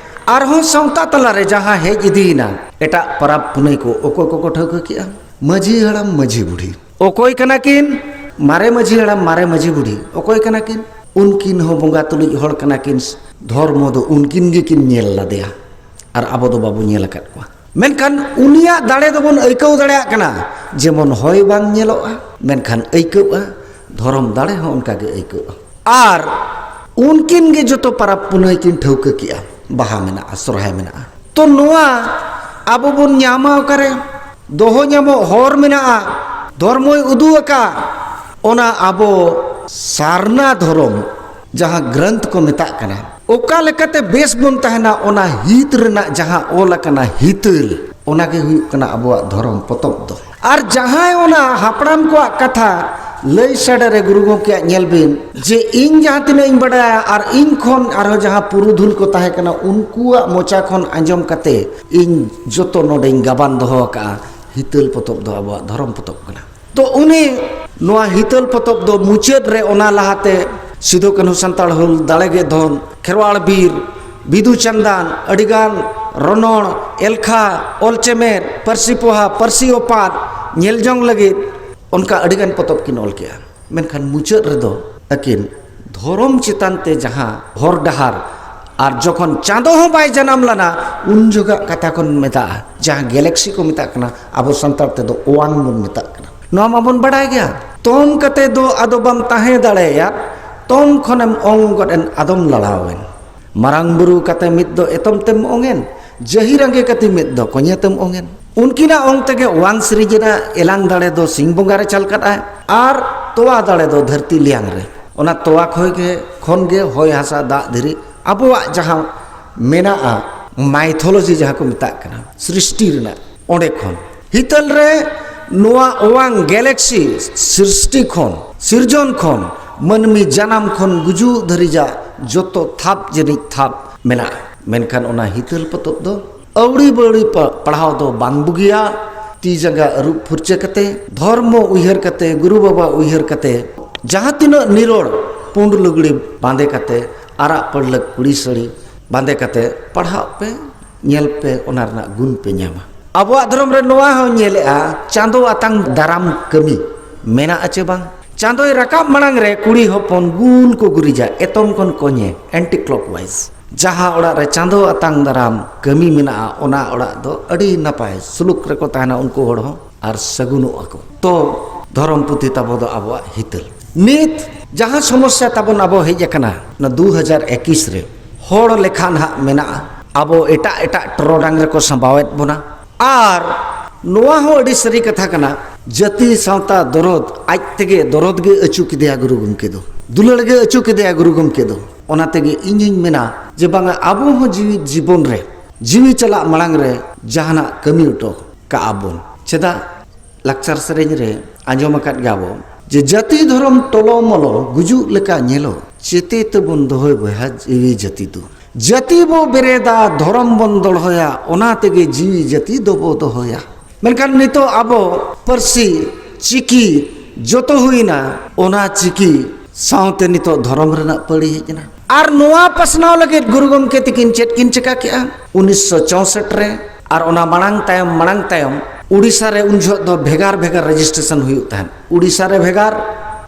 ᱟᱨᱦᱚᱸ ᱥᱟᱶᱛᱟ ᱛᱟᱞᱟᱨᱮ ᱡᱟᱦᱟᱸ ᱦᱮᱡ ᱤᱫᱤᱭᱮᱱᱟ, ᱮᱴᱟᱜ ᱯᱚᱨᱚᱵᱽ ᱯᱩᱱᱟᱹᱭ ᱠᱚ ᱚᱠᱚᱭ ᱠᱚᱠᱚ ᱴᱷᱟᱹᱣᱠᱟᱹ ᱠᱮᱜᱼᱟ? ᱢᱟᱹᱡᱷᱤ ᱦᱟᱲᱟᱢ, ᱢᱟᱹᱡᱷᱤ ᱵᱩᱰᱷᱤ᱾ ᱚᱠᱚᱭ ᱠᱟᱱᱟ ᱠᱤᱱ? ᱢᱟᱨᱮ ᱢᱟᱹᱡᱷᱤ ᱦᱟᱲᱟᱢ, ᱢᱟᱨᱮ ᱢᱟᱹᱡᱷᱤ ᱵᱩᱰᱷᱤ᱾ ᱚᱠᱚᱭ ᱠᱟᱱᱟ ᱠᱤᱱ? ᱩᱱᱠᱤᱱ ᱦᱚᱸ ᱵᱚᱸᱜᱟ ᱛᱩᱞᱩᱡ ᱦᱚᱲ ᱠᱟᱱᱟ ᱠᱤᱱ᱾ ᱫᱷᱚᱨᱢᱚ ᱫᱚ ᱩᱱᱠᱤᱱ ᱜᱮᱠᱤᱱ ᱧᱮᱞ ᱞᱮᱫᱮᱭᱟ, ᱟᱨ ᱟᱵᱚ ᱫᱚ ᱵᱟᱵᱚ ᱧᱮᱞ ᱟᱠᱟᱫ ᱠᱚᱣᱟ᱾ ᱢᱮᱱᱠᱷᱟᱱ ᱩᱱᱤᱭᱟᱜ ᱫᱟᱲᱮ ᱫᱚᱵᱚᱱ ᱟᱹᱭᱠᱟᱹᱣ ᱫᱟᱲᱮᱭᱟᱜ ᱠᱟᱱᱟ, ᱡᱮᱢᱚᱱ ᱦᱚᱭ ᱵᱟᱝ ᱧᱮᱞᱚᱜᱼᱟ, ᱢᱮᱱᱠᱷᱟᱱ ᱟᱹᱭᱠᱟᱹᱜᱼᱟ, ᱫᱷᱚᱨᱚᱢ ᱫᱟᱲᱮ ᱦᱚᱸ ᱚᱱᱠᱟ ᱜᱮ ᱟᱹᱭᱠᱟᱹᱜᱼᱟ᱾ ᱟᱨ ᱩᱱᱠᱤᱱ ᱜᱮ ᱡᱚᱛᱚ ᱯᱟᱨᱟᱵᱽ ᱯᱩᱱᱟᱹᱭ ᱠᱤᱱ ᱴᱷᱟᱹᱣᱠᱟᱹ ᱠᱮᱜᱼᱟ, ᱵᱟᱦᱟ ᱢᱮᱱᱟᱜᱼᱟ, ᱥᱚᱨᱦᱟᱭ ᱢᱮᱱᱟᱜᱼᱟ᱾ ᱛᱚ ᱱᱚᱣᱟ ᱟᱵᱚ ᱵᱚᱱ ᱧᱟᱢᱟ ᱚᱠᱟᱨᱮ? ᱫᱚᱦᱚ ᱧᱟᱢᱚᱜ ᱦᱚᱨ ᱢᱮᱱᱟᱜᱼᱟ, ᱫᱷᱚᱨᱢᱚᱭ ᱩᱫᱩᱜ ᱟᱠᱟᱫ, ᱚᱱᱟ ᱟᱵᱚ ᱥᱟᱨᱱᱟ ᱫᱷᱚᱨᱚᱢ ᱡᱟᱦᱟᱸ ᱜᱨᱚᱱᱛᱷ ᱠᱚ ᱢᱮᱛᱟᱜ ᱠᱟᱱᱟ, ᱚᱠᱟ ᱞᱮᱠᱟᱛᱮ ᱵᱮᱥ ᱵᱚᱱ ᱛᱟᱦᱮᱱᱟ, ᱚᱱᱟ ᱦᱤᱛ ᱨᱮᱱᱟᱜ ᱡᱟᱦᱟᱸ ᱚᱞ ᱟᱠᱟᱱᱟ ᱦᱤᱛᱟᱹᱞ, ᱚᱱᱟ ᱜᱮ ᱦᱩᱭᱩᱜ ᱠᱟᱱᱟ ᱟᱵᱚᱣᱟᱜ ᱫᱷᱚᱨᱚᱢ ᱯᱚᱛᱚᱵ ᱫᱚ᱾ ᱟᱨ ᱡᱟᱦᱟᱸᱭ ᱚᱱᱟ ᱦᱟᱯᱲᱟᱢ ᱠᱚᱣᱟᱜ ᱠᱟᱛᱷᱟ ᱞᱟᱹᱭ ᱥᱟᱰᱮ ᱨᱮ, ᱜᱩᱨᱩ ᱜᱚᱢᱠᱮᱭᱟᱜ ᱧᱮᱞ ᱵᱤᱱ, ᱡᱮ ᱤᱧ ᱡᱟᱦᱟᱸ ᱛᱤᱱᱟᱹᱜ ᱤᱧ ᱵᱟᱰᱟᱭᱟ ᱟᱨ ᱤᱧ ᱠᱷᱚᱱ ᱟᱨᱦᱚᱸ ᱡᱟᱦᱟᱸ ᱯᱩᱨᱩᱫᱷᱩᱞ ᱠᱚ ᱛᱟᱦᱮᱸ ᱠᱟᱱᱟ, ᱩᱱᱠᱩᱣᱟᱜ ᱢᱚᱪᱟ ᱠᱷᱚᱱ ᱟᱸᱡᱚᱢ ᱠᱟᱛᱮ ᱤᱧ ᱡᱚᱛᱚ ᱱᱚᱰᱮᱧ ᱜᱟᱵᱟᱱ ᱫᱚᱦᱚ ᱟᱠᱟᱫᱼᱟ, ᱦᱤᱛᱟᱹᱞ ᱯᱚᱛᱚᱵ ᱫᱚ ᱟᱵᱚᱣᱟᱜ ᱫᱷᱚᱨᱚᱢ ᱯᱚᱛᱚᱵ ᱠᱟᱱᱟ᱾ ᱛᱚ ᱩᱱᱤ ᱱᱚᱣᱟ ᱦᱤᱛᱟᱹᱞ ᱯᱚᱛᱚᱵ ᱫᱚ ᱢᱩᱪᱟᱹᱫ ᱨᱮ ᱚᱱᱟ ᱞᱟᱦᱟᱛᱮ ᱥᱤᱫᱩ ᱠᱟᱹᱱᱦᱩ ᱥᱟᱱᱛᱟᱲ ᱦᱩᱞ ᱫᱟᱲᱮ ᱜᱮ ᱫᱷᱚᱱ, ᱠᱷᱮᱨᱣᱟᱲ ᱵᱤᱨ, ᱵᱤᱫᱩ ᱪᱟᱸᱫᱟᱱ, ᱟᱹᱰᱤᱜᱟᱱ ᱨᱚᱱᱚᱲ, ᱮᱞᱠᱷᱟ, ᱚᱞ ᱪᱮᱢᱮᱫ, ᱯᱟᱹᱨᱥᱤ ᱯᱚᱦᱟ, ᱯᱟᱹᱨᱥᱤ ᱚᱯᱟᱛ ᱧᱮᱞ ᱡᱚᱝ ᱞᱟᱹᱜᱤᱫ ᱚᱱᱠᱟ ᱟᱹᱰᱤᱜᱟᱱ ᱯᱚᱛᱚᱵ ᱠᱤᱱ ᱚᱞ ᱠᱮᱜᱼᱟ᱾ ᱢᱮᱱᱠᱷᱟᱱ ᱢᱩᱪᱟᱹᱫ ᱨᱮᱫᱚ ᱟᱹᱠᱤᱱ ᱫᱷᱚᱨᱚᱢ ᱪᱮᱛᱟᱱ ᱛᱮ ᱡᱟᱦᱟᱸ ᱦᱚᱨ ᱰᱟᱦᱟᱨ, ᱟᱨ ᱡᱚᱠᱷᱚᱱ ᱪᱟᱸᱫᱚ ᱦᱚᱸ ᱵᱟᱭ ᱡᱟᱱᱟᱢ ᱞᱮᱱᱟ, ᱩᱱ ᱡᱚᱠᱷᱟᱜ ᱠᱟᱛᱷᱟ ᱠᱷᱚᱱ ᱢᱮᱛᱟᱜᱼᱟ, ᱡᱟᱦᱟᱸ ᱜᱮᱞᱮᱠᱥᱤ ᱠᱚ ᱢᱮᱛᱟᱜ ᱠᱟᱱᱟ, ᱟᱵᱚ ᱥᱟᱱᱛᱟᱲ ᱛᱮᱫᱚ ᱚᱣᱟᱝ ᱵᱚᱱ ᱢᱮᱛᱟᱜ ᱠᱟᱱᱟ᱾ ᱱᱚᱣᱟ ᱢᱟᱵᱚᱱ ᱵᱟᱰᱟᱭ ᱜᱮᱭᱟ᱾ ᱛᱚᱢ ᱠᱟᱛᱮ ᱫᱚ ᱟᱫᱚ ᱵᱟᱢ ᱛᱟᱦᱮᱸ ᱫᱟᱲᱮᱭᱟᱜ, ᱛᱚᱢ ᱠᱷᱚᱱᱮᱢ ᱚᱝ ᱜᱚᱫ ᱮᱱ ᱟᱫᱚᱢ ᱞᱟᱲᱟᱣᱮᱱ᱾ ᱢᱟᱨᱟᱝ ᱵᱩᱨᱩ ᱠᱟᱛᱮ ᱢᱤᱫ ᱫᱚ ᱮᱛᱚᱢ ᱛᱮᱢ ᱚᱝᱮᱱ, ᱡᱟᱹᱦᱤ ᱨᱟᱸᱜᱮ ᱠᱟᱛᱮ ᱢᱤᱫ ᱫᱚ ᱠᱚᱧᱮ ᱛᱮᱢ ᱚᱝᱮᱱ᱾ ᱩᱱᱠᱤᱱᱟᱜ ᱚᱝ ᱛᱮᱜᱮ ᱚᱣᱟᱝ ᱥᱤᱨᱤᱡ ᱮᱱᱟ, ᱮᱞᱟᱝ ᱫᱟᱲᱮ ᱫᱚ ᱥᱤᱧ ᱵᱚᱸᱜᱟ ᱨᱮ ᱪᱟᱞ ᱠᱟᱫ ᱟᱭ, ᱟᱨ ᱛᱚᱣᱟ ᱫᱟᱲᱮ ᱫᱚ ᱫᱷᱟᱹᱨᱛᱤ ᱞᱮᱭᱟᱝ ᱨᱮ᱾ ᱚᱱᱟ ᱛᱚᱣᱟ ᱠᱷᱚᱭ ᱜᱮ, ᱠᱷᱚᱱ ᱜᱮ ᱦᱚᱭ ᱦᱟᱥᱟ ᱫᱟᱜ ᱫᱷᱤᱨᱤ ᱟᱵᱚᱣᱟᱜ ᱡᱟᱦᱟᱸ ᱢᱮᱱᱟᱜᱼᱟ, ᱢᱟᱭᱛᱷᱳᱞᱚᱡᱤ ᱡᱟᱦᱟᱸ ᱠᱚ ᱢᱮᱛᱟᱜ ᱠᱟᱱᱟ, ᱥᱨᱤᱥᱴᱤ ᱨᱮᱱᱟᱜ, ᱚᱸᱰᱮ ᱠᱷᱚᱱ ᱦᱤᱛᱟᱹᱞ ᱨᱮ ᱱᱚᱣᱟ ᱚᱣᱟᱝ ᱜᱮᱞᱮᱠᱥᱤ ᱥᱨᱤᱥᱴᱤ ᱠᱷᱚᱱ, ᱥᱤᱨᱡᱚᱱ ᱠᱷᱚᱱ, ᱢᱟᱹᱱᱢᱤ ᱡᱟᱱᱟᱢ ᱠᱷᱚᱱ ᱜᱩᱡᱩᱜ ᱫᱷᱟᱹᱨᱤᱡᱟᱜ ᱡᱚᱛᱚ ᱛᱷᱟᱯ ᱡᱟᱹᱱᱤᱡ ᱛᱷᱟᱯ ᱢᱮᱱᱟᱜᱼᱟ᱾ ᱢᱮᱱᱠᱷᱟᱱ ᱚᱱᱟ ᱦᱤᱛᱟᱹᱞ ᱯᱚᱛᱚᱵ ᱫᱚ ᱟᱹᱣᱲᱤ ᱵᱟᱹᱣᱲᱤ ᱯᱟ-, ᱯᱟᱲᱦᱟᱣ ᱫᱚ ᱵᱟᱝ ᱵᱩᱜᱤᱭᱟ᱾ ᱛᱤ ᱡᱟᱸᱜᱟ ᱟᱹᱨᱩᱵ ᱯᱷᱩᱨᱪᱟᱹ ᱠᱟᱛᱮ, ᱫᱷᱚᱨᱢᱚ ᱩᱭᱦᱟᱹᱨ ᱠᱟᱛᱮ, ᱜᱩᱨᱩ ᱵᱟᱵᱟ ᱩᱭᱦᱟᱹᱨ ᱠᱟᱛᱮ, ᱡᱟᱦᱟᱸ ᱛᱤᱱᱟᱹᱜ ᱱᱤᱨᱚᱲ ᱯᱩᱸᱰ ᱞᱩᱜᱽᱲᱤ ᱵᱟᱸᱫᱮ ᱠᱟᱛᱮ, ᱟᱨᱟᱜ ᱯᱟᱹᱲᱞᱟᱹᱠ ᱠᱩᱲᱤ ᱥᱟᱹᱲᱤ ᱵᱟᱸᱫᱮ ᱠᱟᱛᱮ ᱯᱟᱲᱦᱟᱜ ᱯᱮ, ᱧᱮᱞ ᱯᱮ, ᱚᱱᱟ ᱨᱮᱱᱟᱜ ᱜᱩᱱ ᱯᱮ ᱧᱟᱢᱟ᱾ ᱟᱵᱚᱣᱟᱜ ᱫᱷᱚᱨᱚᱢ ᱨᱮ ᱱᱚᱣᱟ ᱦᱚᱸ ᱧᱮᱞᱮᱜᱼᱟ, ᱪᱟᱸᱫᱚ ᱟᱛᱟᱝ ᱫᱟᱨᱟᱢ ᱠᱟᱹᱢᱤ ᱢᱮᱱᱟᱜᱼᱟ ᱪᱮ ᱵᱟᱝ? ᱪᱟᱸᱫᱚᱭ ᱨᱟᱠᱟᱵ ᱢᱟᱲᱟᱝ ᱨᱮ ᱠᱩᱲᱤ ᱦᱚᱯᱚᱱ ᱜᱩᱞ ᱠᱚ ᱜᱩᱨᱤᱡᱟ, ᱮᱛᱚᱢ ᱠᱷᱚᱱ ᱠᱚᱧᱮ, anti clockwise᱾ ᱡᱟᱦᱟᱸ ᱚᱲᱟᱜ ᱨᱮ ᱪᱟᱸᱫᱚ ᱟᱛᱟᱝ ᱫᱟᱨᱟᱢ ᱠᱟᱹᱢᱤ ᱢᱮᱱᱟᱜᱼᱟ, ᱚᱱᱟ ᱚᱲᱟᱜ ᱫᱚ ᱟᱹᱰᱤ ᱱᱟᱯᱟᱭ ᱥᱩᱞᱩᱠ ᱨᱮᱠᱚ ᱛᱟᱦᱮᱱᱟ ᱩᱱᱠᱩ ᱦᱚᱲ ᱦᱚᱸ, ᱟᱨ ᱥᱟᱹᱜᱩᱱᱚᱜ ᱟᱠᱚ᱾ ᱛᱚ ᱫᱷᱚᱨᱚᱢ ᱯᱩᱛᱷᱤ ᱛᱟᱵᱚ ᱫᱚ ᱟᱵᱚᱣᱟᱜ ᱦᱤᱛᱟᱹᱞ᱾ ᱱᱤᱛ ᱡᱟᱦᱟᱸ ᱥᱚᱢᱚᱥᱥᱟ ᱛᱟᱵᱚᱱ ᱟᱵᱚ ᱦᱮᱡ ᱟᱠᱟᱱᱟ ᱚᱱᱟ ᱫᱩ ᱦᱟᱡᱟᱨ ᱮᱠᱤᱥ ᱨᱮ, ᱦᱚᱲ ᱞᱮᱠᱷᱟ ᱱᱟᱦᱟᱜ ᱢᱮᱱᱟᱜᱼᱟ, ᱟᱵᱚ ᱮᱴᱟᱜ ᱮᱴᱟᱜ ᱴᱚᱨᱚᱰᱟᱝ ᱨᱮᱠᱚ ᱥᱟᱢᱵᱟᱣᱮᱫ ᱵᱚᱱᱟ᱾ ᱟᱨ ᱱᱚᱣᱟ ᱦᱚᱸ ᱟᱹᱰᱤ ᱥᱟᱹᱨᱤ ᱠᱟᱛᱷᱟ ᱠᱟᱱᱟ, ᱡᱟᱹᱛᱤ ᱥᱟᱶᱛᱟ ᱫᱚᱨᱚᱫ ᱟᱡ ᱛᱮᱜᱮ ᱫᱚᱨᱚᱫ ᱜᱮ ᱟᱹᱪᱩ ᱠᱮᱫᱮᱭᱟ ᱜᱩᱨᱩ ᱜᱚᱢᱠᱮ ᱫᱚ, ᱫᱩᱞᱟᱹᱲ ᱜᱮ ᱟᱹᱪᱩ ᱠᱮᱫᱮᱭᱟ ᱜᱩᱨᱩ ᱜᱚᱢᱠᱮ ᱫᱚ᱾ ᱚᱱᱟ ᱛᱮᱜᱮ ᱤᱧᱤᱧ ᱢᱮᱱᱟ ᱡᱮ ᱵᱟᱝᱟ, ᱟᱵᱚ ᱦᱚᱸ ᱡᱤᱣᱤ ᱡᱤᱵᱚᱱ ᱨᱮ, ᱡᱤᱣᱤ ᱪᱟᱞᱟᱜ ᱢᱟᱲᱟᱝ ᱨᱮ ᱡᱟᱦᱟᱱᱟᱜ ᱠᱟᱹᱢᱤ ᱦᱚᱴᱚ ᱠᱟᱜᱼᱟ ᱵᱚᱱ᱾ ᱪᱮᱫᱟᱜ? ᱞᱟᱠᱪᱟᱨ ᱥᱮᱨᱮᱧ ᱨᱮ ᱟᱸᱡᱚᱢ ᱟᱠᱟᱫ ᱜᱮᱭᱟ ᱵᱚ ᱡᱮ ᱡᱟᱹᱛᱤ ᱫᱷᱚᱨᱚᱢ ᱴᱚᱞᱚ ᱢᱚᱞᱚ ᱜᱩᱡᱩᱜ ᱞᱮᱠᱟ ᱧᱮᱞᱚᱜ, ᱪᱮᱛᱮ ᱛᱮᱵᱚᱱ ᱫᱚᱦᱚᱭ ᱵᱚᱭᱦᱟ ᱡᱤᱣᱤ ᱡᱟᱹᱛᱤ ᱫᱚ᱾ ᱡᱟᱹᱛᱤ ᱵᱚ ᱵᱮᱨᱮᱫᱟ, ᱫᱷᱚᱨᱚᱢ ᱵᱚᱱ ᱫᱚᱦᱚᱭᱟ, ᱚᱱᱟ ᱛᱮᱜᱮ ᱡᱤᱣᱤ ᱡᱟᱹᱛᱤ ᱫᱚᱵᱚ ᱫᱚᱦᱚᱭᱟ᱾ ᱢᱮᱱᱠᱷᱟᱱ ᱱᱤᱛᱚᱜ ᱟᱵᱚ ᱯᱟᱹᱨᱥᱤ, ᱪᱤᱠᱤ ᱡᱚᱛᱚ ᱦᱩᱭᱱᱟ, ᱚᱱᱟ ᱪᱤᱠᱤ ᱥᱟᱶᱛᱮ ᱱᱤᱛᱚᱜ ᱫᱷᱚᱨᱚᱢ ᱨᱮᱱᱟᱜ ᱯᱟᱹᱲᱤ ᱦᱮᱡ ᱮᱱᱟ᱾ ᱟᱨ ᱱᱚᱣᱟ ᱯᱟᱥᱱᱟᱣ ᱞᱟᱹᱜᱤᱫ ᱜᱩᱨᱩ ᱜᱚᱢᱠᱮ ᱛᱤᱠᱤᱱ ᱪᱮᱫ ᱠᱤᱱ ᱪᱮᱠᱟ ᱠᱮᱜᱼᱟ? ᱩᱱᱤᱥᱥᱚ ᱪᱳᱥᱚᱴ ᱨᱮ ᱟᱨ ᱚᱱᱟ ᱢᱟᱲᱟᱝ ᱛᱟᱭᱚᱢ, ᱢᱟᱲᱟᱝ ᱛᱟᱭᱚᱢ ᱩᱲᱤᱥᱥᱟ ᱨᱮ ᱩᱱ ᱡᱚᱦᱚᱜ ᱫᱚ ᱵᱷᱮᱜᱟᱨ ᱵᱷᱮᱜᱟᱨ ᱨᱮᱡᱤᱥᱴᱨᱮᱥᱚᱱ ᱦᱩᱭᱩᱜ ᱛᱟᱦᱮᱸᱫ᱾ ᱩᱲᱤᱥᱥᱟ ᱨᱮ ᱵᱷᱮᱜᱟᱨ,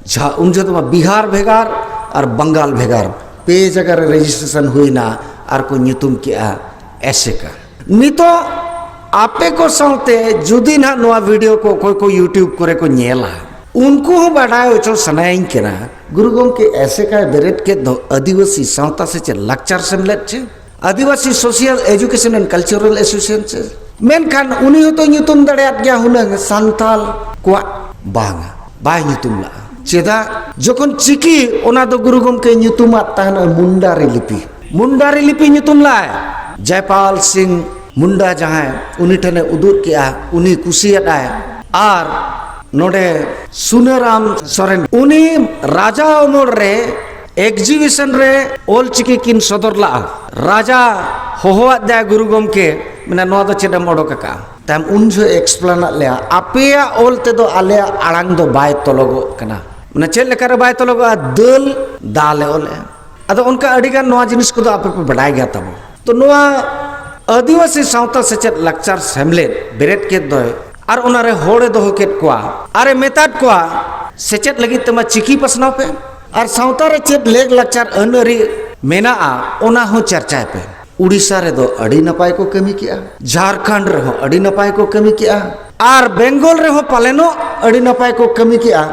ᱡᱷᱟ-, ᱩᱱ ᱡᱚᱦᱚᱜ ᱫᱚ ᱵᱤᱦᱟᱨ ᱵᱷᱮᱜᱟᱨ ᱟᱨ ᱵᱟᱝᱜᱟᱞ ᱵᱷᱮᱜᱟᱨ, ᱯᱮ ᱡᱟᱭᱜᱟ ᱨᱮ ᱨᱮᱡᱤᱥᱴᱨᱮᱥᱚᱱ ᱦᱩᱭᱱᱟ ᱟᱨ ᱠᱚ ᱧᱩᱛᱩᱢ ᱠᱮᱜᱼᱟ ᱮᱥᱮᱠᱟ᱾ ᱱᱤᱛᱚᱜ ᱟᱯᱮ ᱠᱚ ᱥᱟᱶᱛᱮ ᱡᱩᱫᱤ ᱱᱟᱦᱟᱜ ᱱᱚᱣᱟ ᱵᱷᱤᱰᱤᱭᱳ ᱠᱚ ᱚᱠᱚᱭ ᱠᱚ YouTube ᱠᱚᱨᱮ ᱠᱚ ᱧᱮᱞᱟ, ᱩᱱᱠᱩ ᱦᱚᱸ ᱵᱟᱰᱟᱭ ᱦᱚᱪᱚ ᱥᱟᱱᱟᱭᱤᱧ ᱠᱟᱱᱟ, ᱜᱩᱨᱩ ᱜᱚᱢᱠᱮ ᱮᱥᱮᱠᱟᱭ ᱵᱮᱨᱮᱫ ᱠᱮᱫ ᱫᱚ ᱟᱹᱫᱤᱵᱟᱹᱥᱤ ᱥᱟᱶᱛᱟ ᱥᱮᱪᱮᱫ ᱞᱟᱠᱪᱟᱨ ᱥᱮᱢᱞᱮᱫ ᱪᱮ Adivasi social education and cultural association ᱪᱮ? ᱢᱮᱱᱠᱷᱟᱱ ᱩᱱᱤ ᱦᱚᱸᱛᱚ ᱧᱩᱛᱩᱢ ᱫᱟᱲᱮᱭᱟᱫ ᱜᱮᱭᱟ ᱦᱩᱱᱟᱹᱝ ᱥᱟᱱᱛᱟᱞ ᱠᱚᱣᱟᱜ, ᱵᱟᱝᱟ, ᱵᱟᱭ ᱧᱩᱛᱩᱢ ᱞᱟᱜᱼᱟ᱾ ᱪᱮᱫᱟᱜ? ᱡᱚᱠᱷᱚᱱ ᱪᱤᱠᱤ, ᱚᱱᱟ ᱫᱚ ᱜᱩᱨᱩ ᱜᱚᱢᱠᱮ ᱧᱩᱛᱩᱢᱟᱫ ᱛᱟᱦᱮᱱ ᱢᱩᱱᱰᱟᱨᱤ ᱞᱤᱯᱤ, ᱢᱩᱱᱰᱟᱨᱤ ᱞᱤᱯᱤ ᱧᱩᱛᱩᱢ ᱞᱟᱜᱼᱟᱭ᱾ ᱡᱚᱭᱯᱟᱞ ᱥᱤᱝ ᱢᱩᱱᱰᱟ ᱡᱟᱦᱟᱸᱭ, ᱩᱱᱤ ᱴᱷᱮᱱᱮ ᱩᱫᱩᱜ ᱠᱮᱜᱼᱟ, ᱩᱱᱤ ᱠᱩᱥᱤᱭᱟᱫᱟᱭ᱾ ᱟᱨ ᱱᱚᱰᱮ ᱥᱩᱱᱟᱹᱨᱟᱢ ᱥᱚᱨᱮᱱ, ᱩᱱᱤ ᱨᱟᱡᱟ ᱚᱢᱚᱞ ᱨᱮ ᱮᱠᱡᱤᱵᱤᱥᱚᱱ ᱨᱮ ᱚᱞ ᱪᱤᱠᱤ ᱠᱤᱱ ᱥᱚᱫᱚᱨ ᱞᱟᱜᱼᱟ᱾ ᱨᱟᱡᱟ ᱦᱚᱦᱚᱣᱟᱫ ᱫᱟᱭ ᱜᱩᱨᱩ ᱜᱚᱢᱠᱮ, ᱢᱮᱱᱟ, "ᱱᱚᱣᱟ ᱫᱚ ᱪᱮᱫ ᱮᱢ ᱚᱰᱚᱠ ᱟᱠᱟᱜᱼᱟ?" ᱛᱟᱭᱚᱢ ᱩᱱ ᱡᱚᱦᱚᱜ ᱮᱠᱥᱯᱞᱮᱱ ᱟᱫ ᱞᱮᱭᱟ, "ᱟᱯᱮᱭᱟᱜ ᱚᱞ ᱛᱮᱫᱚ ᱟᱞᱮᱭᱟᱜ ᱟᱲᱟᱝ ᱫᱚ ᱵᱟᱭ ᱛᱚᱞᱚᱜᱚᱜ ᱠᱟᱱᱟ᱾" ᱢᱟᱱᱮ ᱪᱮᱫ ᱞᱮᱠᱟᱨᱮ ᱵᱟᱭ ᱛᱚᱞᱚᱜᱚᱜᱼᱟ? ᱫᱟᱹᱞ, ᱫᱟᱞ ᱮ ᱚᱞᱮᱜᱼᱟ᱾ ᱟᱫᱚ ᱚᱱᱠᱟ ᱟᱹᱰᱤᱜᱟᱱ ᱱᱚᱣᱟ ᱡᱤᱱᱤᱥ ᱠᱚᱫᱚ ᱟᱯᱮ ᱯᱮ ᱵᱟᱰᱟᱭ ᱜᱮᱭᱟ ᱛᱟᱵᱚ᱾ ᱛᱚ ᱱᱚᱣᱟ ᱟᱹᱫᱤᱵᱟᱹᱥᱤ ᱥᱟᱶᱛᱟ ᱥᱮᱪᱮᱫ ᱞᱟᱠᱪᱟᱨ ᱥᱮᱢᱞᱮᱫ ᱵᱮᱨᱮᱫ ᱠᱮᱫ ᱫᱚᱭ, ᱟᱨ ᱚᱱᱟᱨᱮ ᱦᱚᱲᱮ ᱫᱚᱦᱚ ᱠᱮᱫ ᱠᱚᱣᱟ, ᱟᱨᱮ ᱢᱮᱛᱟᱫ ᱠᱚᱣᱟ, "ᱥᱮᱪᱮᱫ ᱞᱟᱹᱜᱤᱫ ᱛᱮᱢᱟ ᱪᱤᱠᱤ ᱯᱟᱥᱱᱟᱣ ᱯᱮ, ᱟᱨ ᱥᱟᱶᱛᱟ ᱨᱮ ᱪᱮᱫ ᱞᱮᱜ ᱞᱟᱠᱪᱟᱨ ᱟᱹᱱ ᱟᱹᱨᱤ ᱢᱮᱱᱟᱜᱼᱟ, ᱚᱱᱟ ᱦᱚᱸ ᱪᱟᱨᱪᱟᱭ ᱯᱮ᱾ ᱩᱲᱤᱥᱥᱟ ᱨᱮᱫᱚ ᱟᱹᱰᱤ ᱱᱟᱯᱟᱭ ᱠᱚ ᱠᱟᱹᱢᱤ ᱠᱮᱜᱼᱟ, ᱡᱷᱟᱲᱠᱷᱚᱸᱰ ᱨᱮᱦᱚᱸ ᱟᱹᱰᱤ ᱱᱟᱯᱟᱭ ᱠᱚ ᱠᱟᱹᱢᱤ ᱠᱮᱜᱼᱟ, ᱟᱨ ᱵᱮᱝᱜᱚᱞ ᱨᱮᱦᱚᱸ ᱯᱟᱞᱮᱱᱚᱜ ᱟᱹᱰᱤ ᱱᱟᱯᱟᱭ ᱠᱚ ᱠᱟᱹᱢᱤ ᱠᱮᱜᱼᱟ᱾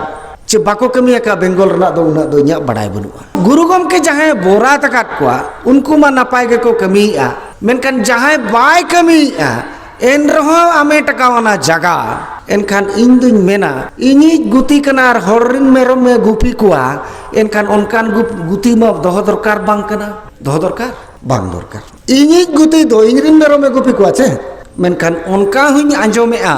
ᱪᱮ ᱵᱟᱠᱚ ᱠᱟᱹᱢᱤ ᱟᱠᱟᱫ ᱵᱮᱝᱜᱚᱞ ᱨᱮᱱᱟᱜ ᱫᱚ ᱩᱱᱟᱹᱜ ᱫᱚ ᱤᱧᱟᱹᱜ ᱵᱟᱲᱟᱭ ᱵᱟᱹᱱᱩᱜᱼᱟ᱾ ᱜᱩᱨᱩ ᱜᱚᱢᱠᱮ ᱡᱟᱦᱟᱸᱭ ᱵᱚᱨᱟᱛ ᱟᱠᱟᱫ ᱠᱚᱣᱟ, ᱩᱱᱠᱩ ᱢᱟ ᱱᱟᱯᱟᱭ ᱜᱮᱠᱚ ᱠᱟᱹᱢᱤᱭᱮᱜᱼᱟ, ᱢᱮᱱᱠᱷᱟᱱ ᱡᱟᱦᱟᱸᱭ ᱵᱟᱭ ᱠᱟᱹᱢᱤᱭᱮᱜᱼᱟ, ᱮᱱ ᱨᱮᱦᱚᱸ ᱟᱢᱮ ᱴᱟᱠᱟᱣ ᱚᱱᱟ ᱡᱟᱜᱟ᱾ ᱮᱱᱠᱷᱟᱱ ᱤᱧ ᱫᱩᱧ ᱢᱮᱱᱟ, ᱤᱧᱤᱡ ᱜᱩᱛᱤ ᱠᱟᱱᱟ ᱟᱨ ᱦᱚᱲ ᱨᱤᱱ ᱢᱮᱨᱚᱢᱮ ᱜᱩᱯᱤ ᱠᱚᱣᱟ, ᱮᱱᱠᱷᱟᱱ ᱚᱱᱠᱟᱱ ᱜᱩᱯ-, ᱜᱩᱛᱤ ᱢᱟ ᱫᱚᱦᱚ ᱫᱚᱨᱠᱟᱨ ᱵᱟᱝ ᱠᱟᱱᱟ᱾ ᱫᱚᱦᱚ ᱫᱚᱨᱠᱟᱨ? ᱵᱟᱝ ᱫᱚᱨᱠᱟᱨ᱾ ᱤᱧᱤᱡ ᱜᱩᱛᱤ ᱫᱚ ᱤᱧ ᱨᱤᱱ ᱢᱮᱨᱚᱢᱮ ᱜᱩᱯᱤ ᱠᱚᱣᱟ ᱪᱮ? ᱢᱮᱱᱠᱷᱟᱱ ᱚᱱᱠᱟ ᱦᱚᱸᱧ ᱟᱸᱡᱚᱢᱮᱜᱼᱟ,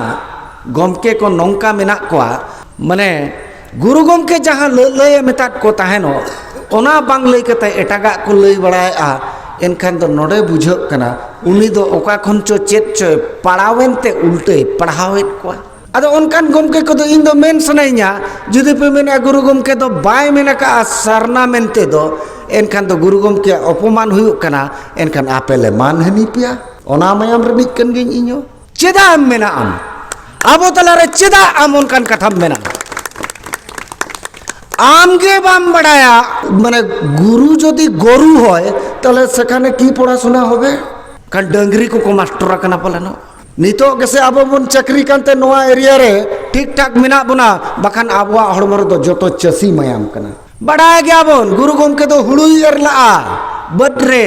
ᱜᱚᱢᱠᱮ ᱠᱚ ᱱᱚᱝᱠᱟ ᱢᱮᱱᱟᱜ ᱠᱚᱣᱟ, ᱢᱟᱱᱮ ᱜᱩᱨᱩ ᱜᱚᱢᱠᱮ ᱡᱟᱦᱟᱸ ᱞᱟᱹ-, ᱞᱟᱹᱭᱮ ᱢᱮᱛᱟᱫ ᱠᱚ ᱛᱟᱦᱮᱱᱚᱜ, ᱚᱱᱟ ᱵᱟᱝ ᱞᱟᱹᱭ ᱠᱟᱛᱮ ᱮᱴᱟᱜᱟᱜ ᱠᱚ ᱞᱟᱹᱭ ᱵᱟᱲᱟᱭᱮᱜᱼᱟ᱾ ᱮᱱᱠᱷᱟᱱ ᱫᱚ ᱱᱚᱰᱮ ᱵᱩᱡᱷᱟᱹᱜ ᱠᱟᱱᱟ, ᱩᱱᱤ ᱫᱚ ᱚᱠᱟ ᱠᱷᱚᱱ ᱪᱚ ᱪᱮᱫ ᱪᱚᱭ ᱯᱟᱲᱟᱣᱮᱱ ᱛᱮ ᱩᱞᱴᱟᱹᱭ ᱯᱟᱲᱦᱟᱣᱮᱫ ᱠᱚᱣᱟ᱾ ᱟᱫᱚ ᱚᱱᱠᱟᱱ ᱜᱚᱢᱠᱮ ᱠᱚᱫᱚ ᱤᱧ ᱫᱚ ᱢᱮᱱ ᱥᱟᱱᱟᱧᱟ, ᱡᱩᱫᱤ ᱯᱮ ᱢᱮᱱᱟ ᱜᱩᱨᱩ ᱜᱚᱢᱠᱮ ᱫᱚ ᱵᱟᱭ ᱢᱮᱱ ᱟᱠᱟᱜᱼᱟ ᱥᱟᱨᱱᱟ ᱢᱮᱱᱛᱮ ᱫᱚ, ᱮᱱᱠᱷᱟᱱ ᱫᱚ ᱜᱩᱨᱩ ᱜᱚᱢᱠᱮᱭᱟᱜ ᱚᱯᱚᱢᱟᱱ ᱦᱩᱭᱩᱜ ᱠᱟᱱᱟ᱾ ᱮᱱᱠᱷᱟᱱ ᱟᱯᱮ ᱞᱮ ᱢᱟᱱ ᱦᱟᱹᱱᱤ ᱯᱮᱭᱟ, ᱚᱱᱟ ᱢᱟᱭᱟᱢ ᱨᱤᱱᱤᱡ ᱠᱟᱱ ᱜᱤᱭᱟᱹᱧ ᱤᱧ ᱦᱚᱸ᱾ ᱪᱮᱫᱟᱜ ᱮᱢ ᱢᱮᱱᱟ ᱟᱢ? ᱟᱵᱚ ᱛᱟᱞᱟᱨᱮ ᱪᱮᱫᱟᱜ ᱟᱢ ᱚᱱᱠᱟᱱ ᱠᱟᱛᱷᱟᱢ ᱢᱮᱱᱟ? ᱟᱢ ᱜᱮ ᱵᱟᱢ ᱵᱟᱲᱟᱭᱟ, ᱢᱟᱱᱮ ᱜᱩᱨᱩ ᱡᱩᱫᱤ ᱜᱚᱨᱩ ᱦᱚᱭ, ᱛᱟᱦᱞᱮ ᱥᱮᱠᱷᱟᱱᱮ ᱠᱤ ᱯᱚᱲᱟᱥᱩᱱᱟ ᱦᱚᱵᱮ? ᱠᱷᱟᱱ ᱰᱟᱹᱝᱨᱤ ᱠᱚᱠᱚ ᱢᱟᱥᱴᱚᱨ ᱟᱠᱟᱱᱟ ᱯᱟᱞᱮᱱᱚᱜ᱾ ᱱᱤᱛᱚᱜ ᱜᱮᱥᱮ ᱟᱵᱚ ᱵᱚᱱ ᱪᱟᱹᱠᱨᱤ ᱠᱟᱱᱛᱮ ᱱᱚᱣᱟ ᱮᱨᱤᱭᱟ ᱨᱮ ᱴᱷᱤᱠ ᱴᱷᱟᱠ ᱢᱮᱱᱟᱜ ᱵᱚᱱᱟ, ᱵᱟᱠᱷᱟᱱ ᱟᱵᱚᱣᱟᱜ ᱦᱚᱲᱢᱚ ᱨᱮᱫᱚ ᱡᱚᱛᱚ ᱪᱟᱹᱥᱤ ᱢᱟᱭᱟᱢ ᱠᱟᱱᱟ᱾ ᱵᱟᱰᱟᱭ ᱜᱮᱭᱟᱵᱚᱱ, ᱜᱩᱨᱩ ᱜᱚᱢᱠᱮ ᱫᱚ ᱦᱩᱲᱩᱭ ᱮᱨ ᱞᱟᱜᱼᱟ ᱵᱟᱹᱫᱽ ᱨᱮ,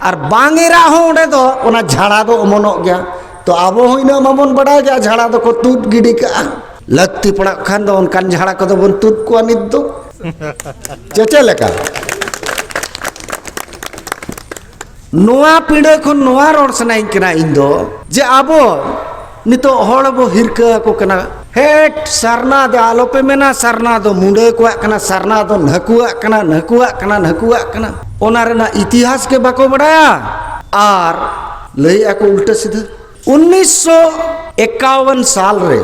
ᱟᱨ ᱵᱟᱝ ᱮᱨᱟᱜ ᱦᱚᱸ ᱚᱸᱰᱮ ᱫᱚ ᱚᱱᱟ ᱡᱷᱟᱲᱟ ᱫᱚ ᱚᱢᱚᱱᱚᱜ ᱜᱮᱭᱟ᱾ ᱛᱚ ᱟᱵᱚ ᱦᱚᱸ ᱤᱱᱟᱹᱜ ᱢᱟᱵᱚᱱ ᱵᱟᱰᱟᱭ ᱜᱮᱭᱟ, ᱡᱷᱟᱲᱟ ᱫᱚᱠᱚ ᱛᱩᱫ ᱜᱤᱰᱤ ᱠᱟᱜᱼᱟ᱾ ᱞᱟᱹᱠᱛᱤ ᱯᱟᱲᱟᱜ ᱠᱷᱟᱱ ᱫᱚ ᱚᱱᱠᱟᱱ ᱡᱷᱟᱲᱟ ᱠᱚᱫᱚ ᱵᱚᱱ ᱛᱩᱫ ᱠᱚᱣᱟ ᱱᱤᱛ ᱫᱚ᱾ ᱪᱮ ᱪᱮᱫ ᱞᱮᱠᱟ? ᱱᱚᱣᱟ ᱯᱤᱲᱟᱹ ᱠᱷᱚᱱ ᱱᱚᱣᱟ ᱨᱚᱲ ᱥᱟᱱᱟᱧ ᱠᱟᱱᱟ ᱤᱧ ᱫᱚ, ᱡᱮ ᱟᱵᱚ ᱱᱤᱛᱚᱜ ᱦᱚᱲ ᱵᱚ ᱦᱤᱨᱠᱟᱹ ᱟᱠᱚ ᱠᱟᱱᱟ, "ᱦᱮᱴ, ᱥᱟᱨᱱᱟ ᱫᱚ ᱟᱞᱚᱯᱮ ᱢᱮᱱᱟ, ᱥᱟᱨᱱᱟ ᱫᱚ ᱢᱩᱰᱟᱹ ᱠᱚᱣᱟᱜ ᱠᱟᱱᱟ, ᱥᱟᱨᱱᱟ ᱫᱚ ᱱᱟᱹᱠᱩᱣᱟᱜ ᱠᱟᱱᱟ, ᱱᱟᱹᱠᱩᱣᱟᱜ ᱠᱟᱱᱟ, ᱱᱟᱹᱠᱩᱣᱟᱜ ᱠᱟᱱᱟ᱾" ᱚᱱᱟ ᱨᱮᱱᱟᱜ ᱤᱛᱤᱦᱟᱥ ᱜᱮ ᱵᱟᱠᱚ ᱵᱟᱲᱟᱭᱟ ᱟᱨ ᱞᱟᱹᱭᱮᱜᱼᱟ ᱠᱚ ᱩᱞᱴᱟᱹ ᱥᱤᱫᱷᱟᱹ᱾ ᱩᱱᱤᱥᱥᱚ ᱮᱠᱟᱣᱚᱱ ᱥᱟᱞ ᱨᱮ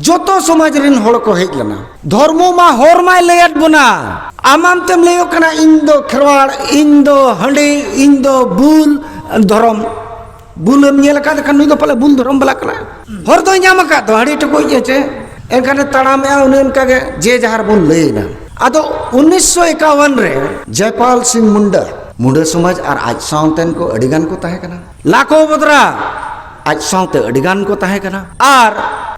ᱡᱚᱛᱚ ᱥᱚᱢᱟᱡᱽ ᱨᱮᱱ ᱦᱚᱲ ᱠᱚ ᱦᱮᱡ ᱞᱮᱱᱟ᱾ ᱫᱷᱚᱨᱢᱚ ᱢᱟ ᱦᱚᱨ ᱢᱟᱭ ᱞᱟᱹᱭᱟᱫ ᱵᱚᱱᱟ᱾ ᱟᱢ ᱟᱢ ᱛᱮᱢ ᱞᱟᱹᱭᱚᱜ ᱠᱟᱱᱟ, "ᱤᱧ ᱫᱚ ᱠᱷᱮᱨᱣᱟᱲ, ᱤᱧ ᱫᱚ ᱦᱟᱺᱰᱤ, ᱤᱧ ᱫᱚ ᱵᱩᱞ ᱫᱷᱚᱨᱚᱢ᱾" ᱵᱩᱞᱮᱢ ᱧᱮᱞ ᱟᱠᱟᱫ ᱠᱷᱟᱱ ᱱᱩᱭ ᱫᱚ ᱯᱟᱞᱮ ᱵᱩᱞ ᱫᱷᱚᱨᱚᱢ ᱵᱟᱞᱟ ᱠᱟᱱᱟᱭ᱾ ᱦᱚᱨ ᱫᱚᱭ ᱧᱟᱢ ᱟᱠᱟᱫ ᱫᱚ ᱦᱟᱺᱰᱤ ᱴᱩᱠᱩᱡ ᱜᱮ ᱪᱮ᱾ ᱮᱱᱠᱷᱟᱱᱮ ᱛᱟᱲᱟᱢᱮᱜᱼᱟ ᱩᱱᱤ ᱚᱱᱠᱟ ᱜᱮ, ᱡᱮ ᱡᱟᱦᱟᱨ ᱵᱚᱱ ᱞᱟᱹᱭ ᱮᱫᱟ᱾ ᱟᱫᱚ ᱩᱱᱤᱥᱥᱚ ᱮᱠᱟᱣᱚᱱ ᱨᱮ ᱡᱚᱭᱯᱟᱞ ᱥᱤᱝ ᱢᱩᱱᱰᱟ ᱢᱩᱰᱟᱹ ᱥᱚᱢᱟᱡᱽ ᱟᱨ ᱟᱡ ᱥᱟᱶᱛᱮᱱ ᱠᱚ ᱟᱹᱰᱤ ᱜᱟᱱ ᱠᱚ ᱛᱟᱦᱮᱸ ᱠᱟᱱᱟ᱾ ᱞᱟᱠᱷᱚ ᱵᱚᱫᱽᱨᱟ ᱟᱡ ᱥᱟᱶᱛᱮ ᱟᱹᱰᱤ ᱜᱟᱱ ᱠᱚ ᱛᱟᱦᱮᱸ ᱠᱟᱱᱟ᱾ ᱟᱨ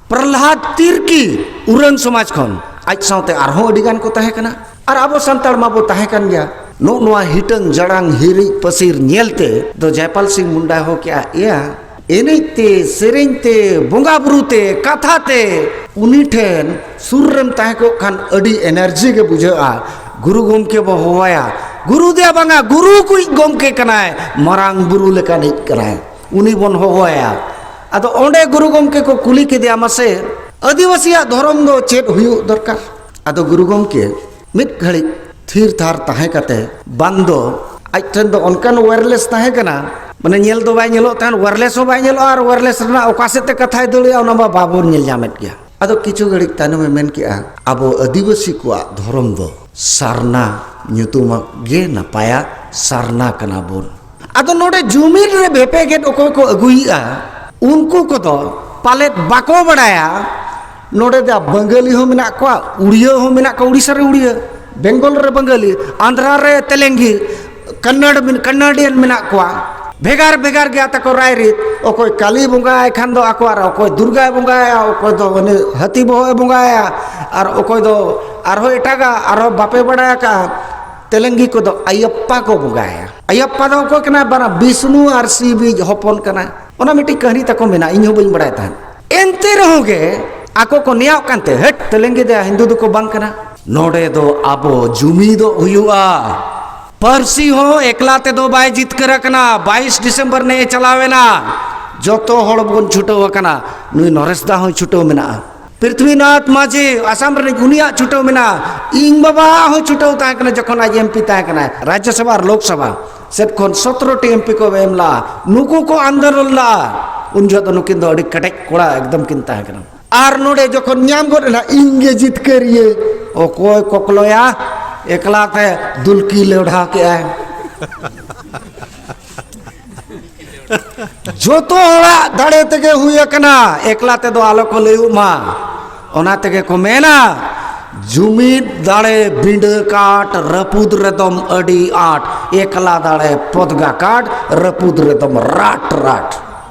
ᱯᱨᱚᱦᱞᱟᱫ ᱛᱤᱨᱠᱤ ᱩᱨᱟᱹᱝ ᱥᱚᱢᱟᱡᱽ ᱠᱷᱚᱱ ᱟᱡ ᱥᱟᱶᱛᱮ ᱟᱨᱦᱚᱸ ᱟᱹᱰᱤ ᱜᱟᱱ ᱠᱚ ᱛᱟᱦᱮᱸ ᱠᱟᱱᱟ᱾ ᱟᱨ ᱟᱵᱚ ᱥᱟᱱᱛᱟᱲ ᱢᱟᱵᱚ ᱛᱟᱦᱮᱸ ᱠᱟᱱ ᱜᱮᱭᱟ᱾ ᱱᱚᱜᱼᱚ ᱱᱚᱣᱟ ᱦᱤᱴᱟᱹᱝ ᱡᱟᱲᱟᱝ ᱦᱤᱨᱤᱡ ᱯᱟᱹᱥᱤᱨ ᱧᱮᱞᱛᱮ ᱫᱚ ᱡᱟᱭᱯᱟᱞ ᱥᱤᱝ ᱢᱩᱱᱰᱟ ᱦᱚᱸ ᱠᱮᱜᱼᱟ, ᱮᱭᱟ, ᱮᱱᱮᱡ ᱛᱮ, ᱥᱮᱨᱮᱧ ᱛᱮ, ᱵᱚᱸᱜᱟ ᱵᱩᱨᱩ ᱛᱮ, ᱠᱟᱛᱷᱟ ᱛᱮ ᱩᱱᱤ ᱴᱷᱮᱱ ᱥᱩᱨ ᱨᱮᱢ ᱛᱟᱦᱮᱸ ᱠᱚᱜ ᱠᱷᱟᱱ ᱟᱹᱰᱤ ᱮᱱᱟᱨᱡᱤ ᱜᱮ ᱵᱩᱡᱷᱟᱹᱜᱼᱟ᱾ ᱜᱩᱨᱩ ᱜᱚᱢᱠᱮ ᱵᱚ ᱦᱚᱦᱚᱣᱟᱭᱟ, ᱜᱩᱨᱩ ᱫᱮᱭᱟ ᱵᱟᱝᱟ, ᱜᱩᱨᱩ ᱠᱚᱭᱤᱡ ᱜᱚᱢᱠᱮ ᱠᱟᱱᱟᱭ, ᱢᱟᱨᱟᱝ ᱵᱩᱨᱩ ᱞᱮᱠᱟᱱᱤᱡ ᱠᱟᱱᱟᱭ, ᱩᱱᱤ ᱵᱚᱱ ᱦᱚᱦᱚᱣᱟᱭᱟ᱾ ᱟᱫᱚ ᱚᱸᱰᱮ ᱜᱩᱨᱩ ᱜᱚᱢᱠᱮ ᱠᱚ ᱠᱩᱞᱤ ᱠᱮᱫᱮᱭᱟ, ᱢᱟᱥᱮ ᱟᱹᱫᱤᱵᱟᱹᱥᱤᱭᱟᱜ ᱫᱷᱚᱨᱚᱢ ᱫᱚ ᱪᱮᱫ ᱦᱩᱭᱩᱜ ᱫᱚᱨᱠᱟᱨ? ᱟᱫᱚ ᱜᱩᱨᱩ ᱜᱚᱢᱠᱮ ᱢᱤᱫ ᱜᱷᱟᱹᱲᱤᱡ ᱛᱷᱤᱨ ᱛᱷᱟᱨ ᱛᱟᱦᱮᱸ ᱠᱟᱛᱮ, ᱵᱟᱝ ᱫᱚ ᱟᱡ ᱴᱷᱮᱱ ᱫᱚ ᱚᱱᱠᱟᱱ ᱣᱟᱨᱞᱮᱥ ᱛᱟᱦᱮᱸ ᱠᱟᱱᱟ, ᱢᱟᱱᱮ ᱧᱮᱞ ᱫᱚ ᱵᱟᱭ ᱧᱮᱞᱚᱜ ᱛᱟᱦᱮᱸᱫ, ᱣᱟᱨᱞᱮᱥ ᱦᱚᱸ ᱵᱟᱭ ᱧᱮᱞᱚᱜᱼᱟ ᱟᱨ ᱣᱟᱨᱞᱮᱥ ᱨᱮᱱᱟᱜ ᱚᱠᱟ ᱥᱮᱫ ᱛᱮ ᱠᱟᱛᱷᱟᱭ ᱫᱟᱹᱲᱮᱜᱼᱟ ᱚᱱᱟ ᱢᱟ ᱵᱟᱵᱚᱱ ᱧᱮᱞ ᱧᱟᱢᱮᱫ ᱜᱮᱭᱟ᱾ ᱟᱫᱚ ᱠᱤᱪᱷᱩ ᱜᱷᱟᱹᱲᱤᱡ ᱛᱟᱭᱱᱚᱢᱮ ᱢᱮᱱ ᱠᱮᱜᱼᱟ, ᱟᱵᱚ ᱟᱹᱫᱤᱵᱟᱹᱥᱤ ᱠᱚᱣᱟᱜ ᱫᱷᱚᱨᱚᱢ ᱫᱚ ᱥᱟᱨᱱᱟ ᱧᱩᱛᱩᱢᱟᱜ ᱜᱮ ᱱᱟᱯᱟᱭᱟ, ᱥᱟᱨᱱᱟ ᱠᱟᱱᱟ ᱵᱚᱱ᱾ ᱟᱫᱚ ᱱᱚᱰᱮ ᱡᱩᱢᱤᱱ ᱨᱮ ᱵᱷᱮᱯᱮᱜᱮᱫ ᱚᱠᱚᱭ ᱠᱚ ᱟᱹᱜᱩᱭᱮᱜᱼᱟ, ᱩᱱᱠᱩ ᱠᱚᱫᱚ ᱯᱟᱞᱮᱫ ᱵᱟᱠᱚ ᱵᱟᱲᱟᱭᱟ ᱱᱚᱰᱮ ᱫᱚ ᱵᱟᱝᱜᱟᱞᱤ ᱦᱚᱸ ᱢᱮᱱᱟᱜ ᱠᱚᱣᱟ, ᱩᱲᱤᱭᱟᱹ ᱦᱚᱸ ᱢᱮᱱᱟᱜ ᱠᱚᱣᱟ, ᱩᱲᱤᱥᱥᱟ ᱨᱮ ᱩᱲᱤᱭᱟᱹ, ᱵᱮᱝᱜᱚᱞ ᱨᱮ ᱵᱟᱝᱜᱟᱞᱤ, ᱟᱱᱫᱷᱨᱟ ᱨᱮ ᱛᱮᱞᱮᱝᱜᱤ, ᱠᱟᱱᱱᱟᱲ ᱢᱮᱱ-, ᱠᱟᱱᱱᱟᱰᱤᱭᱟᱱ ᱢᱮᱱᱟᱜ ᱠᱚᱣᱟ᱾ ᱵᱷᱮᱜᱟᱨ ᱵᱷᱮᱜᱟᱨ ᱜᱮᱭᱟ ᱛᱟᱠᱚ ᱨᱟᱭᱨᱤᱛ᱾ ᱚᱠᱚᱭ ᱠᱟᱞᱤ ᱵᱚᱸᱜᱟᱭ ᱠᱷᱟᱱ ᱫᱚ ᱟᱠᱚ, ᱟᱨ ᱚᱠᱚᱭ ᱫᱩᱨᱜᱟᱭ ᱵᱚᱸᱜᱟᱭᱟ, ᱚᱠᱚᱭ ᱫᱚ ᱩᱱᱤ ᱦᱟᱹᱛᱤ ᱵᱚᱦᱚᱜ ᱮ ᱵᱚᱸᱜᱟᱭᱟ, ᱟᱨ ᱚᱠᱚᱭ ᱫᱚ ᱟᱨᱦᱚᱸ ᱮᱴᱟᱜᱟᱜ, ᱟᱨᱦᱚᱸ ᱵᱟᱯᱮ ᱵᱟᱲᱟᱭ ᱟᱠᱟᱫᱼᱟ᱾ ᱛᱮᱞᱮᱝᱜᱤ ᱠᱚᱫᱚ ᱟᱭᱟᱯᱯᱟ ᱠᱚ ᱵᱚᱸᱜᱟᱭᱟ᱾ ᱟᱭᱟᱯᱯᱟ ᱫᱚ ᱚᱠᱚᱭ ᱠᱟᱱᱟᱭ? ᱵᱟᱱᱟ ᱵᱤᱥᱱᱩ ᱟᱨ ᱥᱤᱵᱤᱡ ᱦᱚᱯᱚᱱ ᱠᱟᱱᱟᱭ᱾ ᱚᱱᱟ ᱢᱤᱫᱴᱤᱡ ᱠᱟᱹᱦᱱᱤ ᱛᱟᱠᱚ ᱢᱮᱱᱟᱜᱼᱟ, ᱤᱧ ᱦᱚᱸ ᱵᱟᱹᱧ ᱵᱟᱲᱟᱭ ᱛᱟᱦᱮᱸᱫ᱾ ᱮᱱᱛᱮ ᱨᱮᱦᱚᱸ ᱜᱮ ᱟᱠᱚ ᱠᱚ ᱱᱮᱭᱟᱣ ᱠᱟᱱᱛᱮ, ᱦᱮᱴ, ᱛᱮᱞᱮᱝᱜᱤ ᱫᱚ ᱦᱤᱱᱫᱩ ᱫᱚᱠᱚ ᱵᱟᱝ ᱠᱟᱱᱟ᱾ ᱱᱚᱰᱮ ᱫᱚ ᱟᱵᱚ ᱡᱩᱢᱤᱫᱚᱜ ᱦᱩᱭᱩᱜᱼᱟ᱾ ᱯᱟᱹᱨᱥᱤ ᱦᱚᱸ ᱮᱠᱞᱟ ᱛᱮᱫᱚ ᱵᱟᱭ ᱡᱤᱛᱠᱟᱹᱨ ᱟᱠᱟᱱᱟ᱾ ᱵᱟᱭᱤᱥ ᱰᱤᱥᱮᱢᱵᱚᱨ ᱱᱮᱜᱼᱮ ᱪᱟᱞᱟᱣᱮᱱᱟ, ᱡᱚᱛᱚ ᱦᱚᱲ ᱵᱚᱱ ᱪᱷᱩᱴᱟᱹᱣ ᱟᱠᱟᱱᱟ᱾ ᱱᱩᱭ ᱱᱚᱨᱮᱥ ᱫᱟ ᱦᱚᱸᱭ ᱪᱷᱩᱴᱟᱹᱣ ᱢᱮᱱᱟᱜᱼᱟ, ᱯᱨᱤᱛᱷᱵᱤᱱᱟᱛᱷ ᱢᱟᱹᱡᱷᱤ ᱟᱥᱟᱢ ᱨᱤᱱᱤᱡ, ᱩᱱᱤᱭᱟᱜ ᱪᱷᱩᱴᱟᱹᱣ ᱢᱮᱱᱟᱜᱼᱟ᱾ ᱤᱧ ᱵᱟᱵᱟ ᱦᱚᱸ ᱪᱷᱩᱴᱟᱹᱣ ᱛᱟᱦᱮᱸ ᱠᱟᱱᱟ ᱡᱚᱠᱷᱚᱱ ᱟᱡ ᱮᱢ ᱯᱤ ᱛᱟᱦᱮᱸ ᱠᱟᱱᱟᱭ, ᱨᱟᱡᱽᱡᱚ ᱥᱚᱵᱷᱟ ᱟᱨ ᱞᱳᱠ ᱥᱚᱵᱷᱟ ᱥᱮᱫ ᱠᱷᱚᱱ ᱥᱚᱛᱨᱚ ᱴᱤ ᱮᱢ ᱯᱤ ᱠᱚ ᱮᱢ ᱞᱟᱜᱼᱟ᱾ ᱱᱩᱠᱩ ᱠᱚ ᱟᱱᱫᱳᱞᱚᱱ ᱞᱟᱜᱼᱟ᱾ ᱩᱱ ᱡᱚᱦᱚᱜ ᱫᱚ ᱱᱩᱠᱤᱱ ᱫᱚ ᱟᱹᱰᱤ ᱠᱮᱴᱮᱡ ᱠᱚᱲᱟ ᱮᱠᱫᱚᱢ ᱠᱤᱱ ᱛᱟᱦᱮᱸ ᱠᱟᱱᱟ᱾ ᱟᱨ ᱱᱚᱰᱮ ᱡᱚᱠᱷᱚᱱ ᱧᱟᱢ ᱜᱚᱫ ᱮᱱᱟ, ᱤᱧ ᱜᱮ ᱡᱤᱛᱠᱟᱹᱨᱤᱭᱟᱹ, ᱚᱠᱚᱭ ᱠᱚᱠᱞᱚᱭᱟ? ᱮᱠᱞᱟ ᱛᱮ ᱫᱩᱞᱠᱤ ᱞᱮᱣᱰᱷᱟ ᱠᱮᱜᱼᱟᱭ᱾ ᱡᱚᱛᱚ ᱦᱚᱲᱟᱜ ᱫᱟᱲᱮ ᱛᱮᱜᱮ ᱦᱩᱭ ᱟᱠᱟᱱᱟ, ᱮᱠᱞᱟ ᱛᱮᱫᱚ ᱟᱞᱚ ᱠᱚ ᱞᱟᱹᱭᱚᱜ ᱢᱟ᱾ ᱚᱱᱟ ᱛᱮᱜᱮ ᱠᱚ ᱢᱮᱱᱟ, ᱡᱩᱢᱤᱫ ᱫᱟᱲᱮ ᱵᱤᱸᱰᱟᱹ ᱠᱟᱴ, ᱨᱟᱹᱯᱩᱫ ᱨᱮᱫᱚᱢ ᱟᱹᱰᱤ ᱟᱸᱴ᱾ ᱮᱠᱞᱟ ᱫᱟᱲᱮ ᱯᱚᱫᱽᱜᱟ ᱠᱟᱴ, ᱨᱟᱹᱯᱩᱫ ᱨᱮᱫᱚᱢ ᱨᱟᱴ ᱨᱟᱴ᱾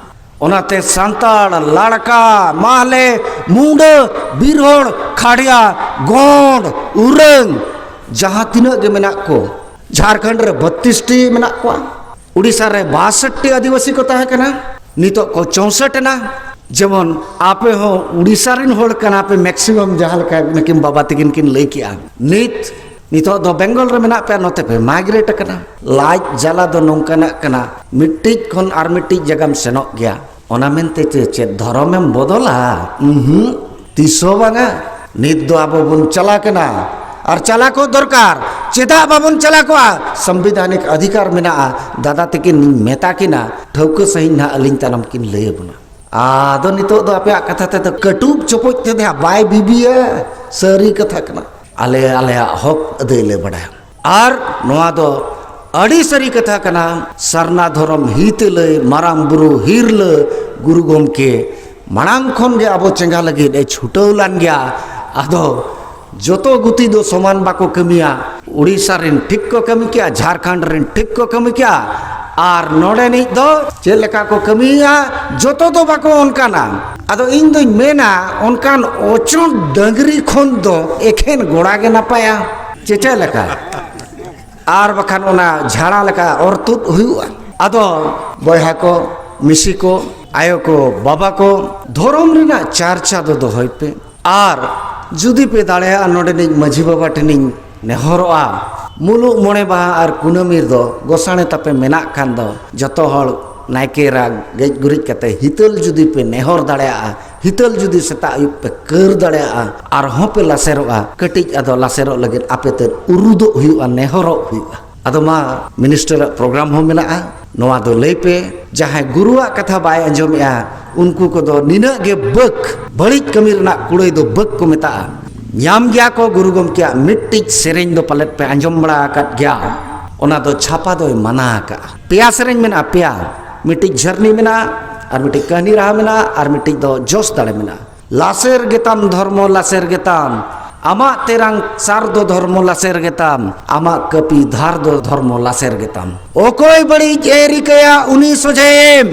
ᱚᱱᱟᱛᱮ ᱥᱟᱱᱛᱟᱲ, ᱞᱟᱲᱠᱟ, ᱢᱟᱦᱞᱮ, ᱢᱩᱰᱟᱹ, ᱵᱤᱨᱦᱚᱲ, ᱠᱷᱟᱲᱭᱟ, ᱜᱚᱸᱰ, ᱩᱨᱟᱹᱝ, ᱡᱟᱦᱟᱸ ᱛᱤᱱᱟᱹᱜ ᱜᱮ ᱢᱮᱱᱟᱜ ᱠᱚ, ᱡᱷᱟᱲᱠᱷᱚᱸᱰ ᱨᱮ ᱵᱚᱛᱛᱨᱤᱥ ᱴᱤ ᱢᱮᱱᱟᱜ ᱠᱚᱣᱟ, ᱩᱲᱤᱥᱥᱟ ᱨᱮ ᱵᱟᱥᱚᱴ ᱴᱤ ᱟᱹᱫᱤᱵᱟᱹᱥᱤ ᱠᱚ ᱛᱟᱦᱮᱸ ᱠᱟᱱᱟ, ᱱᱤᱛᱚᱜ ᱠᱚ ᱪᱳᱥᱚᱴ ᱮᱱᱟ᱾ ᱡᱮᱢᱚᱱ ᱟᱯᱮ ᱦᱚᱸ ᱩᱲᱤᱥᱥᱟ ᱨᱮᱱ ᱦᱚᱲ ᱠᱟᱱᱟ ᱯᱮ, ᱢᱮᱠᱥᱤᱢᱟᱢ ᱡᱟᱦᱟᱸ ᱞᱮᱠᱟ ᱱᱩᱠᱤᱱ ᱵᱟᱵᱟ ᱛᱟᱹᱠᱤᱱ ᱠᱤᱱ ᱞᱟᱹᱭ ᱠᱮᱜᱼᱟ᱾ ᱱᱤᱛ, ᱱᱤᱛᱚᱜ ᱫᱚ ᱵᱮᱝᱜᱚᱞ ᱨᱮ ᱢᱮᱱᱟᱜ ᱯᱮᱭᱟ, ᱱᱚᱛᱮ ᱯᱮ ᱢᱟᱭᱜᱨᱮᱴ ᱟᱠᱟᱱᱟ᱾ ᱞᱟᱡ ᱡᱟᱞᱟ ᱫᱚ ᱱᱚᱝᱠᱟᱱᱟᱜ ᱠᱟᱱᱟ, ᱢᱤᱫᱴᱤᱡ ᱠᱷᱚᱱ ᱟᱨ ᱢᱤᱫᱴᱤᱡ ᱡᱟᱭᱜᱟᱢ ᱥᱮᱱᱚᱜ ᱜᱮᱭᱟ᱾ ᱚᱱᱟ ᱢᱮᱱᱛᱮ ᱪᱮ-, ᱪᱮᱫ ᱫᱷᱚᱨᱚᱢᱮᱢ ᱵᱚᱫᱚᱞᱟ? ᱩᱸᱦᱩᱸ, ᱛᱤᱥ ᱦᱚᱸ ᱵᱟᱝᱟ᱾ ᱱᱤᱛ ᱫᱚ ᱟᱵᱚ ᱵᱚᱱ ᱪᱟᱞᱟᱜ ᱠᱟᱱᱟ, ᱟᱨ ᱪᱟᱞᱟᱜ ᱠᱚ ᱫᱚᱨᱠᱟᱨ᱾ ᱪᱮᱫᱟᱜ ᱵᱟᱵᱚᱱ ᱪᱟᱞᱟᱜ ᱠᱚᱜᱼᱟ? ᱥᱚᱝᱵᱤᱫᱷᱟᱱᱤᱠ ᱚᱫᱷᱤᱠᱟᱨ ᱢᱮᱱᱟᱜᱼᱟ᱾ ᱫᱟᱫᱟ ᱛᱟᱹᱠᱤᱱ ᱢᱮᱛᱟ ᱠᱤᱱᱟ, ᱴᱷᱟᱹᱣᱠᱟᱹ ᱥᱟᱺᱦᱤᱡ ᱱᱟᱦᱟᱜ ᱟᱹᱞᱤᱧ ᱛᱟᱭᱱᱚᱢ ᱠᱤᱱ ᱞᱟᱹᱭ ᱟᱵᱚᱱᱟ᱾ ᱟᱫᱚ ᱱᱤᱛᱚᱜ ᱫᱚ ᱟᱯᱮᱭᱟᱜ ᱠᱟᱛᱷᱟ ᱛᱮᱫᱚ ᱠᱟᱹᱴᱩᱵ ᱪᱚᱯᱚᱡ ᱛᱮ ᱫᱚ ᱵᱟᱭ ᱵᱤᱵᱤᱭᱟ, ᱥᱟᱹᱨᱤ ᱠᱟᱛᱷᱟ ᱠᱟᱱᱟ᱾ ᱟᱞᱮ ᱟᱞᱮᱭᱟᱜ ᱦᱚᱠ ᱟᱹᱫᱟᱹᱭ ᱞᱮ ᱵᱟᱲᱟᱭᱟ᱾ ᱟᱨ ᱱᱚᱣᱟ ᱫᱚ ᱟᱹᱰᱤ ᱥᱟᱹᱨᱤ ᱠᱟᱛᱷᱟ ᱠᱟᱱᱟ, ᱥᱟᱨᱱᱟ ᱫᱷᱚᱨᱚᱢ ᱦᱤᱛᱟᱹᱞᱟᱹᱭ ᱢᱟᱨᱟᱝ ᱵᱩᱨᱩ ᱦᱤᱨᱞᱟᱹ ᱜᱩᱨᱩ ᱜᱚᱢᱠᱮ ᱢᱟᱲᱟᱝ ᱠᱷᱚᱱ ᱜᱮ ᱟᱵᱚ ᱪᱮᱸᱜᱷᱟ ᱞᱟᱹᱜᱤᱫ ᱮ ᱪᱷᱩᱴᱟᱹᱣ ᱞᱮᱱ ᱜᱮᱭᱟ᱾ ᱟᱫᱚ ᱡᱚᱛᱚ ᱜᱩᱛᱤ ᱫᱚ ᱥᱚᱢᱟᱱ ᱵᱟᱠᱚ ᱠᱟᱹᱢᱤᱭᱟ᱾ ᱩᱲᱤᱥᱥᱟ ᱨᱮᱱ ᱴᱷᱤᱠ ᱠᱚ ᱠᱟᱹᱢᱤ ᱠᱮᱜᱼᱟ, ᱡᱷᱟᱲᱠᱷᱚᱸᱰ ᱨᱮᱱ ᱴᱷᱤᱠ ᱠᱚ ᱠᱟᱹᱢᱤ ᱠᱮᱜᱼᱟ, ᱟᱨ ᱱᱚᱰᱮᱱᱤᱡ ᱫᱚ ᱪᱮᱫ ᱞᱮᱠᱟ ᱠᱚ ᱠᱟᱹᱢᱤᱭᱟ, ᱡᱚᱛᱚ ᱫᱚ ᱵᱟᱠᱚ ᱚᱱᱠᱟᱱᱟ᱾ ᱟᱫᱚ ᱤᱧ ᱫᱚᱧ ᱢᱮᱱᱟ, ᱚᱱᱠᱟᱱ ᱚᱪᱚᱱ ᱰᱟᱹᱝᱨᱤ ᱠᱷᱚᱱ ᱫᱚ ᱮᱠᱷᱮᱱ ᱜᱚᱲᱟ ᱜᱮ ᱱᱟᱯᱟᱭᱟ᱾ ᱪᱮ ᱪᱮᱫ ᱞᱮᱠᱟ? ᱟᱨ ᱵᱟᱠᱷᱟᱱ ᱚᱱᱟ ᱡᱷᱟᱲᱟ ᱞᱮᱠᱟ ᱚᱨ ᱛᱩᱫ ᱦᱩᱭᱩᱜᱼᱟ᱾ ᱟᱫᱚ ᱵᱚᱭᱦᱟ ᱠᱚ, ᱢᱤᱥᱤ ᱠᱚ, ᱟᱭᱳ ᱠᱚ, ᱵᱟᱵᱟ ᱠᱚ, ᱫᱷᱚᱨᱚᱢ ᱨᱮᱱᱟᱜ ᱪᱟᱨᱪᱟ ᱫᱚ ᱫᱚᱦᱚᱭ ᱯᱮ᱾ ᱟᱨ ᱡᱩᱫᱤ ᱯᱮ ᱫᱟᱲᱮᱭᱟᱜᱼᱟ, ᱱᱚᱰᱮᱱᱤᱡ ᱢᱟᱹᱡᱷᱤ ᱵᱟᱵᱟ ᱴᱷᱮᱱᱤᱧ ᱱᱮᱦᱚᱨᱚᱜᱼᱟ, ᱢᱩᱞᱩᱜ ᱢᱚᱬᱮ ᱢᱟᱦᱟ ᱟᱨ ᱠᱩᱱᱟᱹᱢᱤ ᱨᱮᱫᱚ ᱜᱚᱥᱟᱬᱮ ᱛᱟᱯᱮ ᱢᱮᱱᱟᱜ ᱠᱷᱟᱱ ᱫᱚ, ᱡᱚᱛᱚ ᱦᱚᱲ ᱱᱟᱭᱠᱮ ᱮᱨᱟ ᱜᱮᱡ ᱜᱩᱨᱤᱡ ᱠᱟᱛᱮ ᱦᱤᱛᱟᱹᱞ ᱡᱩᱫᱤ ᱯᱮ ᱱᱮᱦᱚᱨ ᱫᱟᱲᱮᱭᱟᱜᱼᱟ, ᱦᱤᱛᱟᱹᱞ ᱡᱩᱫᱤ ᱥᱮᱛᱟᱜ ᱟᱹᱭᱩᱵ ᱯᱮ ᱠᱟᱹᱨ ᱫᱟᱲᱮᱭᱟᱜᱼᱟ, ᱟᱨᱦᱚᱸ ᱯᱮ ᱞᱟᱥᱮᱨᱚᱜᱼᱟ᱾ ᱠᱟᱹᱴᱤᱡ ᱟᱫᱚ ᱞᱟᱥᱮᱨᱚᱜ ᱞᱟᱹᱜᱤᱫ ᱟᱯᱮ ᱛᱮᱫ ᱩᱨᱩᱫᱚᱜ ᱦᱩᱭᱩᱜᱼᱟ, ᱱᱮᱦᱚᱨᱚᱜ ᱦᱩᱭᱩᱜᱼᱟ᱾ ᱟᱫᱚ ᱢᱟ, ᱢᱤᱱᱤᱥᱴᱟᱨᱟᱜ ᱯᱨᱳᱜᱨᱟᱢ ᱦᱚᱸ ᱢᱮᱱᱟᱜᱼᱟ, ᱱᱚᱣᱟ ᱫᱚ ᱞᱟᱹᱭ ᱯᱮ᱾ ᱡᱟᱦᱟᱸᱭ ᱜᱩᱨᱩᱣᱟᱜ ᱠᱟᱛᱷᱟ ᱵᱟᱭ ᱟᱸᱡᱚᱢᱮᱜᱼᱟ, ᱩᱱᱠᱩ ᱠᱚᱫᱚ ᱱᱤᱱᱟᱹᱜ ᱜᱮ ᱵᱟᱹᱠ, ᱵᱟᱹᱲᱤᱡ ᱠᱟᱹᱢᱤ ᱨᱮᱱᱟᱜ ᱠᱩᱲᱟᱹᱭ ᱫᱚ ᱵᱟᱹᱠ ᱠᱚ ᱢᱮᱛᱟᱜᱼᱟ᱾ ᱧᱟᱢ ᱜᱮᱭᱟ ᱠᱚ ᱜᱩᱨᱩ ᱜᱚᱢᱠᱮᱭᱟᱜ ᱢᱤᱫᱴᱤᱡ ᱥᱮᱨᱮᱧ ᱫᱚ ᱯᱟᱞᱮᱫ ᱯᱮ ᱟᱸᱡᱚᱢ ᱵᱟᱲᱟ ᱟᱠᱟᱫ ᱜᱮᱭᱟ, ᱚᱱᱟ ᱫᱚ ᱪᱷᱟᱯᱟ ᱫᱚᱭ ᱢᱟᱱᱟ ᱟᱠᱟᱫᱼᱟ᱾ ᱯᱮᱭᱟ ᱥᱮᱨᱮᱧ ᱢᱮᱱᱟᱜᱼᱟ, ᱯᱮᱭᱟ, ᱢᱤᱫᱴᱤᱡ ᱡᱷᱟᱹᱨᱱᱤ ᱢᱮᱱᱟᱜᱼᱟ, ᱟᱨ ᱢᱤᱫᱴᱤᱡ ᱠᱟᱹᱦᱱᱤ ᱨᱟᱦᱟ ᱢᱮᱱᱟᱜᱼᱟ, ᱟᱨ ᱢᱤᱫᱴᱤᱡ ᱫᱚ ᱡᱚᱥ ᱫᱟᱲᱮ ᱢᱮᱱᱟᱜᱼᱟ᱾ ᱞᱟᱥᱮᱨ ᱜᱮᱛᱟᱢ ᱫᱷᱚᱨᱢᱚ, ᱞᱟᱥᱮᱨ ᱜᱮᱛᱟᱢ, ᱟᱢᱟᱜ ᱛᱮᱨᱟᱝ ᱥᱟᱨ ᱫᱚ ᱫᱷᱚᱨᱢᱚ ᱞᱟᱥᱮᱨ ᱜᱮᱛᱟᱢ, ᱟᱢᱟᱜ ᱠᱟᱹᱯᱤ ᱫᱷᱟᱨ ᱫᱚ ᱫᱷᱚᱨᱢᱚ ᱞᱟᱥᱮᱨ ᱜᱮᱛᱟᱢ᱾ ᱚᱠᱚᱭ ᱵᱟᱹᱲᱤᱡ ᱮ ᱨᱤᱠᱟᱹᱭᱟ ᱩᱱᱤ ᱥᱚᱡᱷᱮᱭᱮᱢ,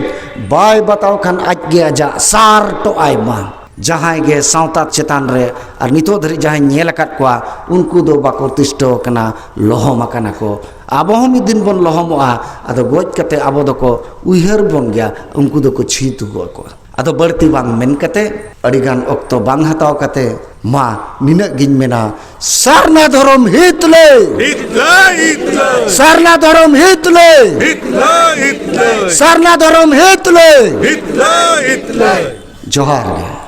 ᱵᱟᱭ ᱵᱟᱛᱟᱣ ᱠᱷᱟᱱ ᱟᱡ ᱜᱮ ᱟᱡᱟᱜ ᱥᱟᱨ ᱴᱚᱜ ᱟᱭ ᱢᱟ᱾ ᱡᱟᱦᱟᱸᱭ ᱜᱮ ᱥᱟᱶᱛᱟ ᱪᱮᱛᱟᱱ ᱨᱮ ᱟᱨ ᱱᱤᱛᱚᱜ ᱫᱷᱟᱹᱨᱤᱡ ᱡᱟᱦᱟᱸᱭ ᱧᱮᱞ ᱟᱠᱟᱫ ᱠᱚᱣᱟ, ᱩᱱᱠᱩ ᱫᱚ ᱵᱟᱠᱚ ᱛᱤᱥᱴᱟᱹᱣ ᱟᱠᱟᱱᱟ, ᱞᱚᱦᱚᱢ ᱟᱠᱟᱱᱟ ᱠᱚ᱾ ᱟᱵᱚ ᱦᱚᱸ ᱢᱤᱫ ᱫᱤᱱ ᱵᱚᱱ ᱞᱚᱦᱚᱢᱚᱜᱼᱟ, ᱟᱫᱚ ᱜᱚᱡ ᱠᱟᱛᱮ ᱟᱵᱚ ᱫᱚᱠᱚ ᱩᱭᱦᱟᱹᱨ ᱵᱚᱱ ᱜᱮᱭᱟ, ᱩᱱᱠᱩ ᱫᱚᱠᱚ ᱪᱷᱤᱛᱩᱜᱚᱜ ᱟᱠᱚ᱾ ᱟᱫᱚ ᱵᱟᱹᱲᱛᱤ ᱵᱟᱝ ᱢᱮᱱ ᱠᱟᱛᱮ, ᱟᱹᱰᱤᱜᱟᱱ ᱚᱠᱛᱚ ᱵᱟᱝ ᱦᱟᱛᱟᱣ ᱠᱟᱛᱮ, ᱢᱟ ᱱᱤᱱᱟᱹᱜ ᱜᱤᱧ ᱢᱮᱱᱟ, ᱥᱟᱨᱱᱟ ᱫᱷᱚᱨᱚᱢ ᱦᱤᱛ ᱞᱟᱹᱭ! ᱦᱤᱛᱞᱟᱹᱭ ᱦᱤᱛᱞᱟᱹᱭ ᱥᱟᱨᱱᱟ ᱫᱷᱚᱨᱚᱢ ᱦᱤᱛ ᱞᱟᱹᱭ! ᱦᱤᱛᱞᱟᱹᱭ ᱦᱤᱛᱞᱟᱹᱭ ᱥᱟᱨᱱᱟ ᱫᱷᱚᱨᱚᱢ ᱦᱤᱛ ᱞᱟᱹᱭ! ᱦᱤᱛᱞᱟᱹᱭ ᱦᱤᱛᱞᱟᱹᱭ ᱡᱚᱦᱟᱨ ᱜᱮ᱾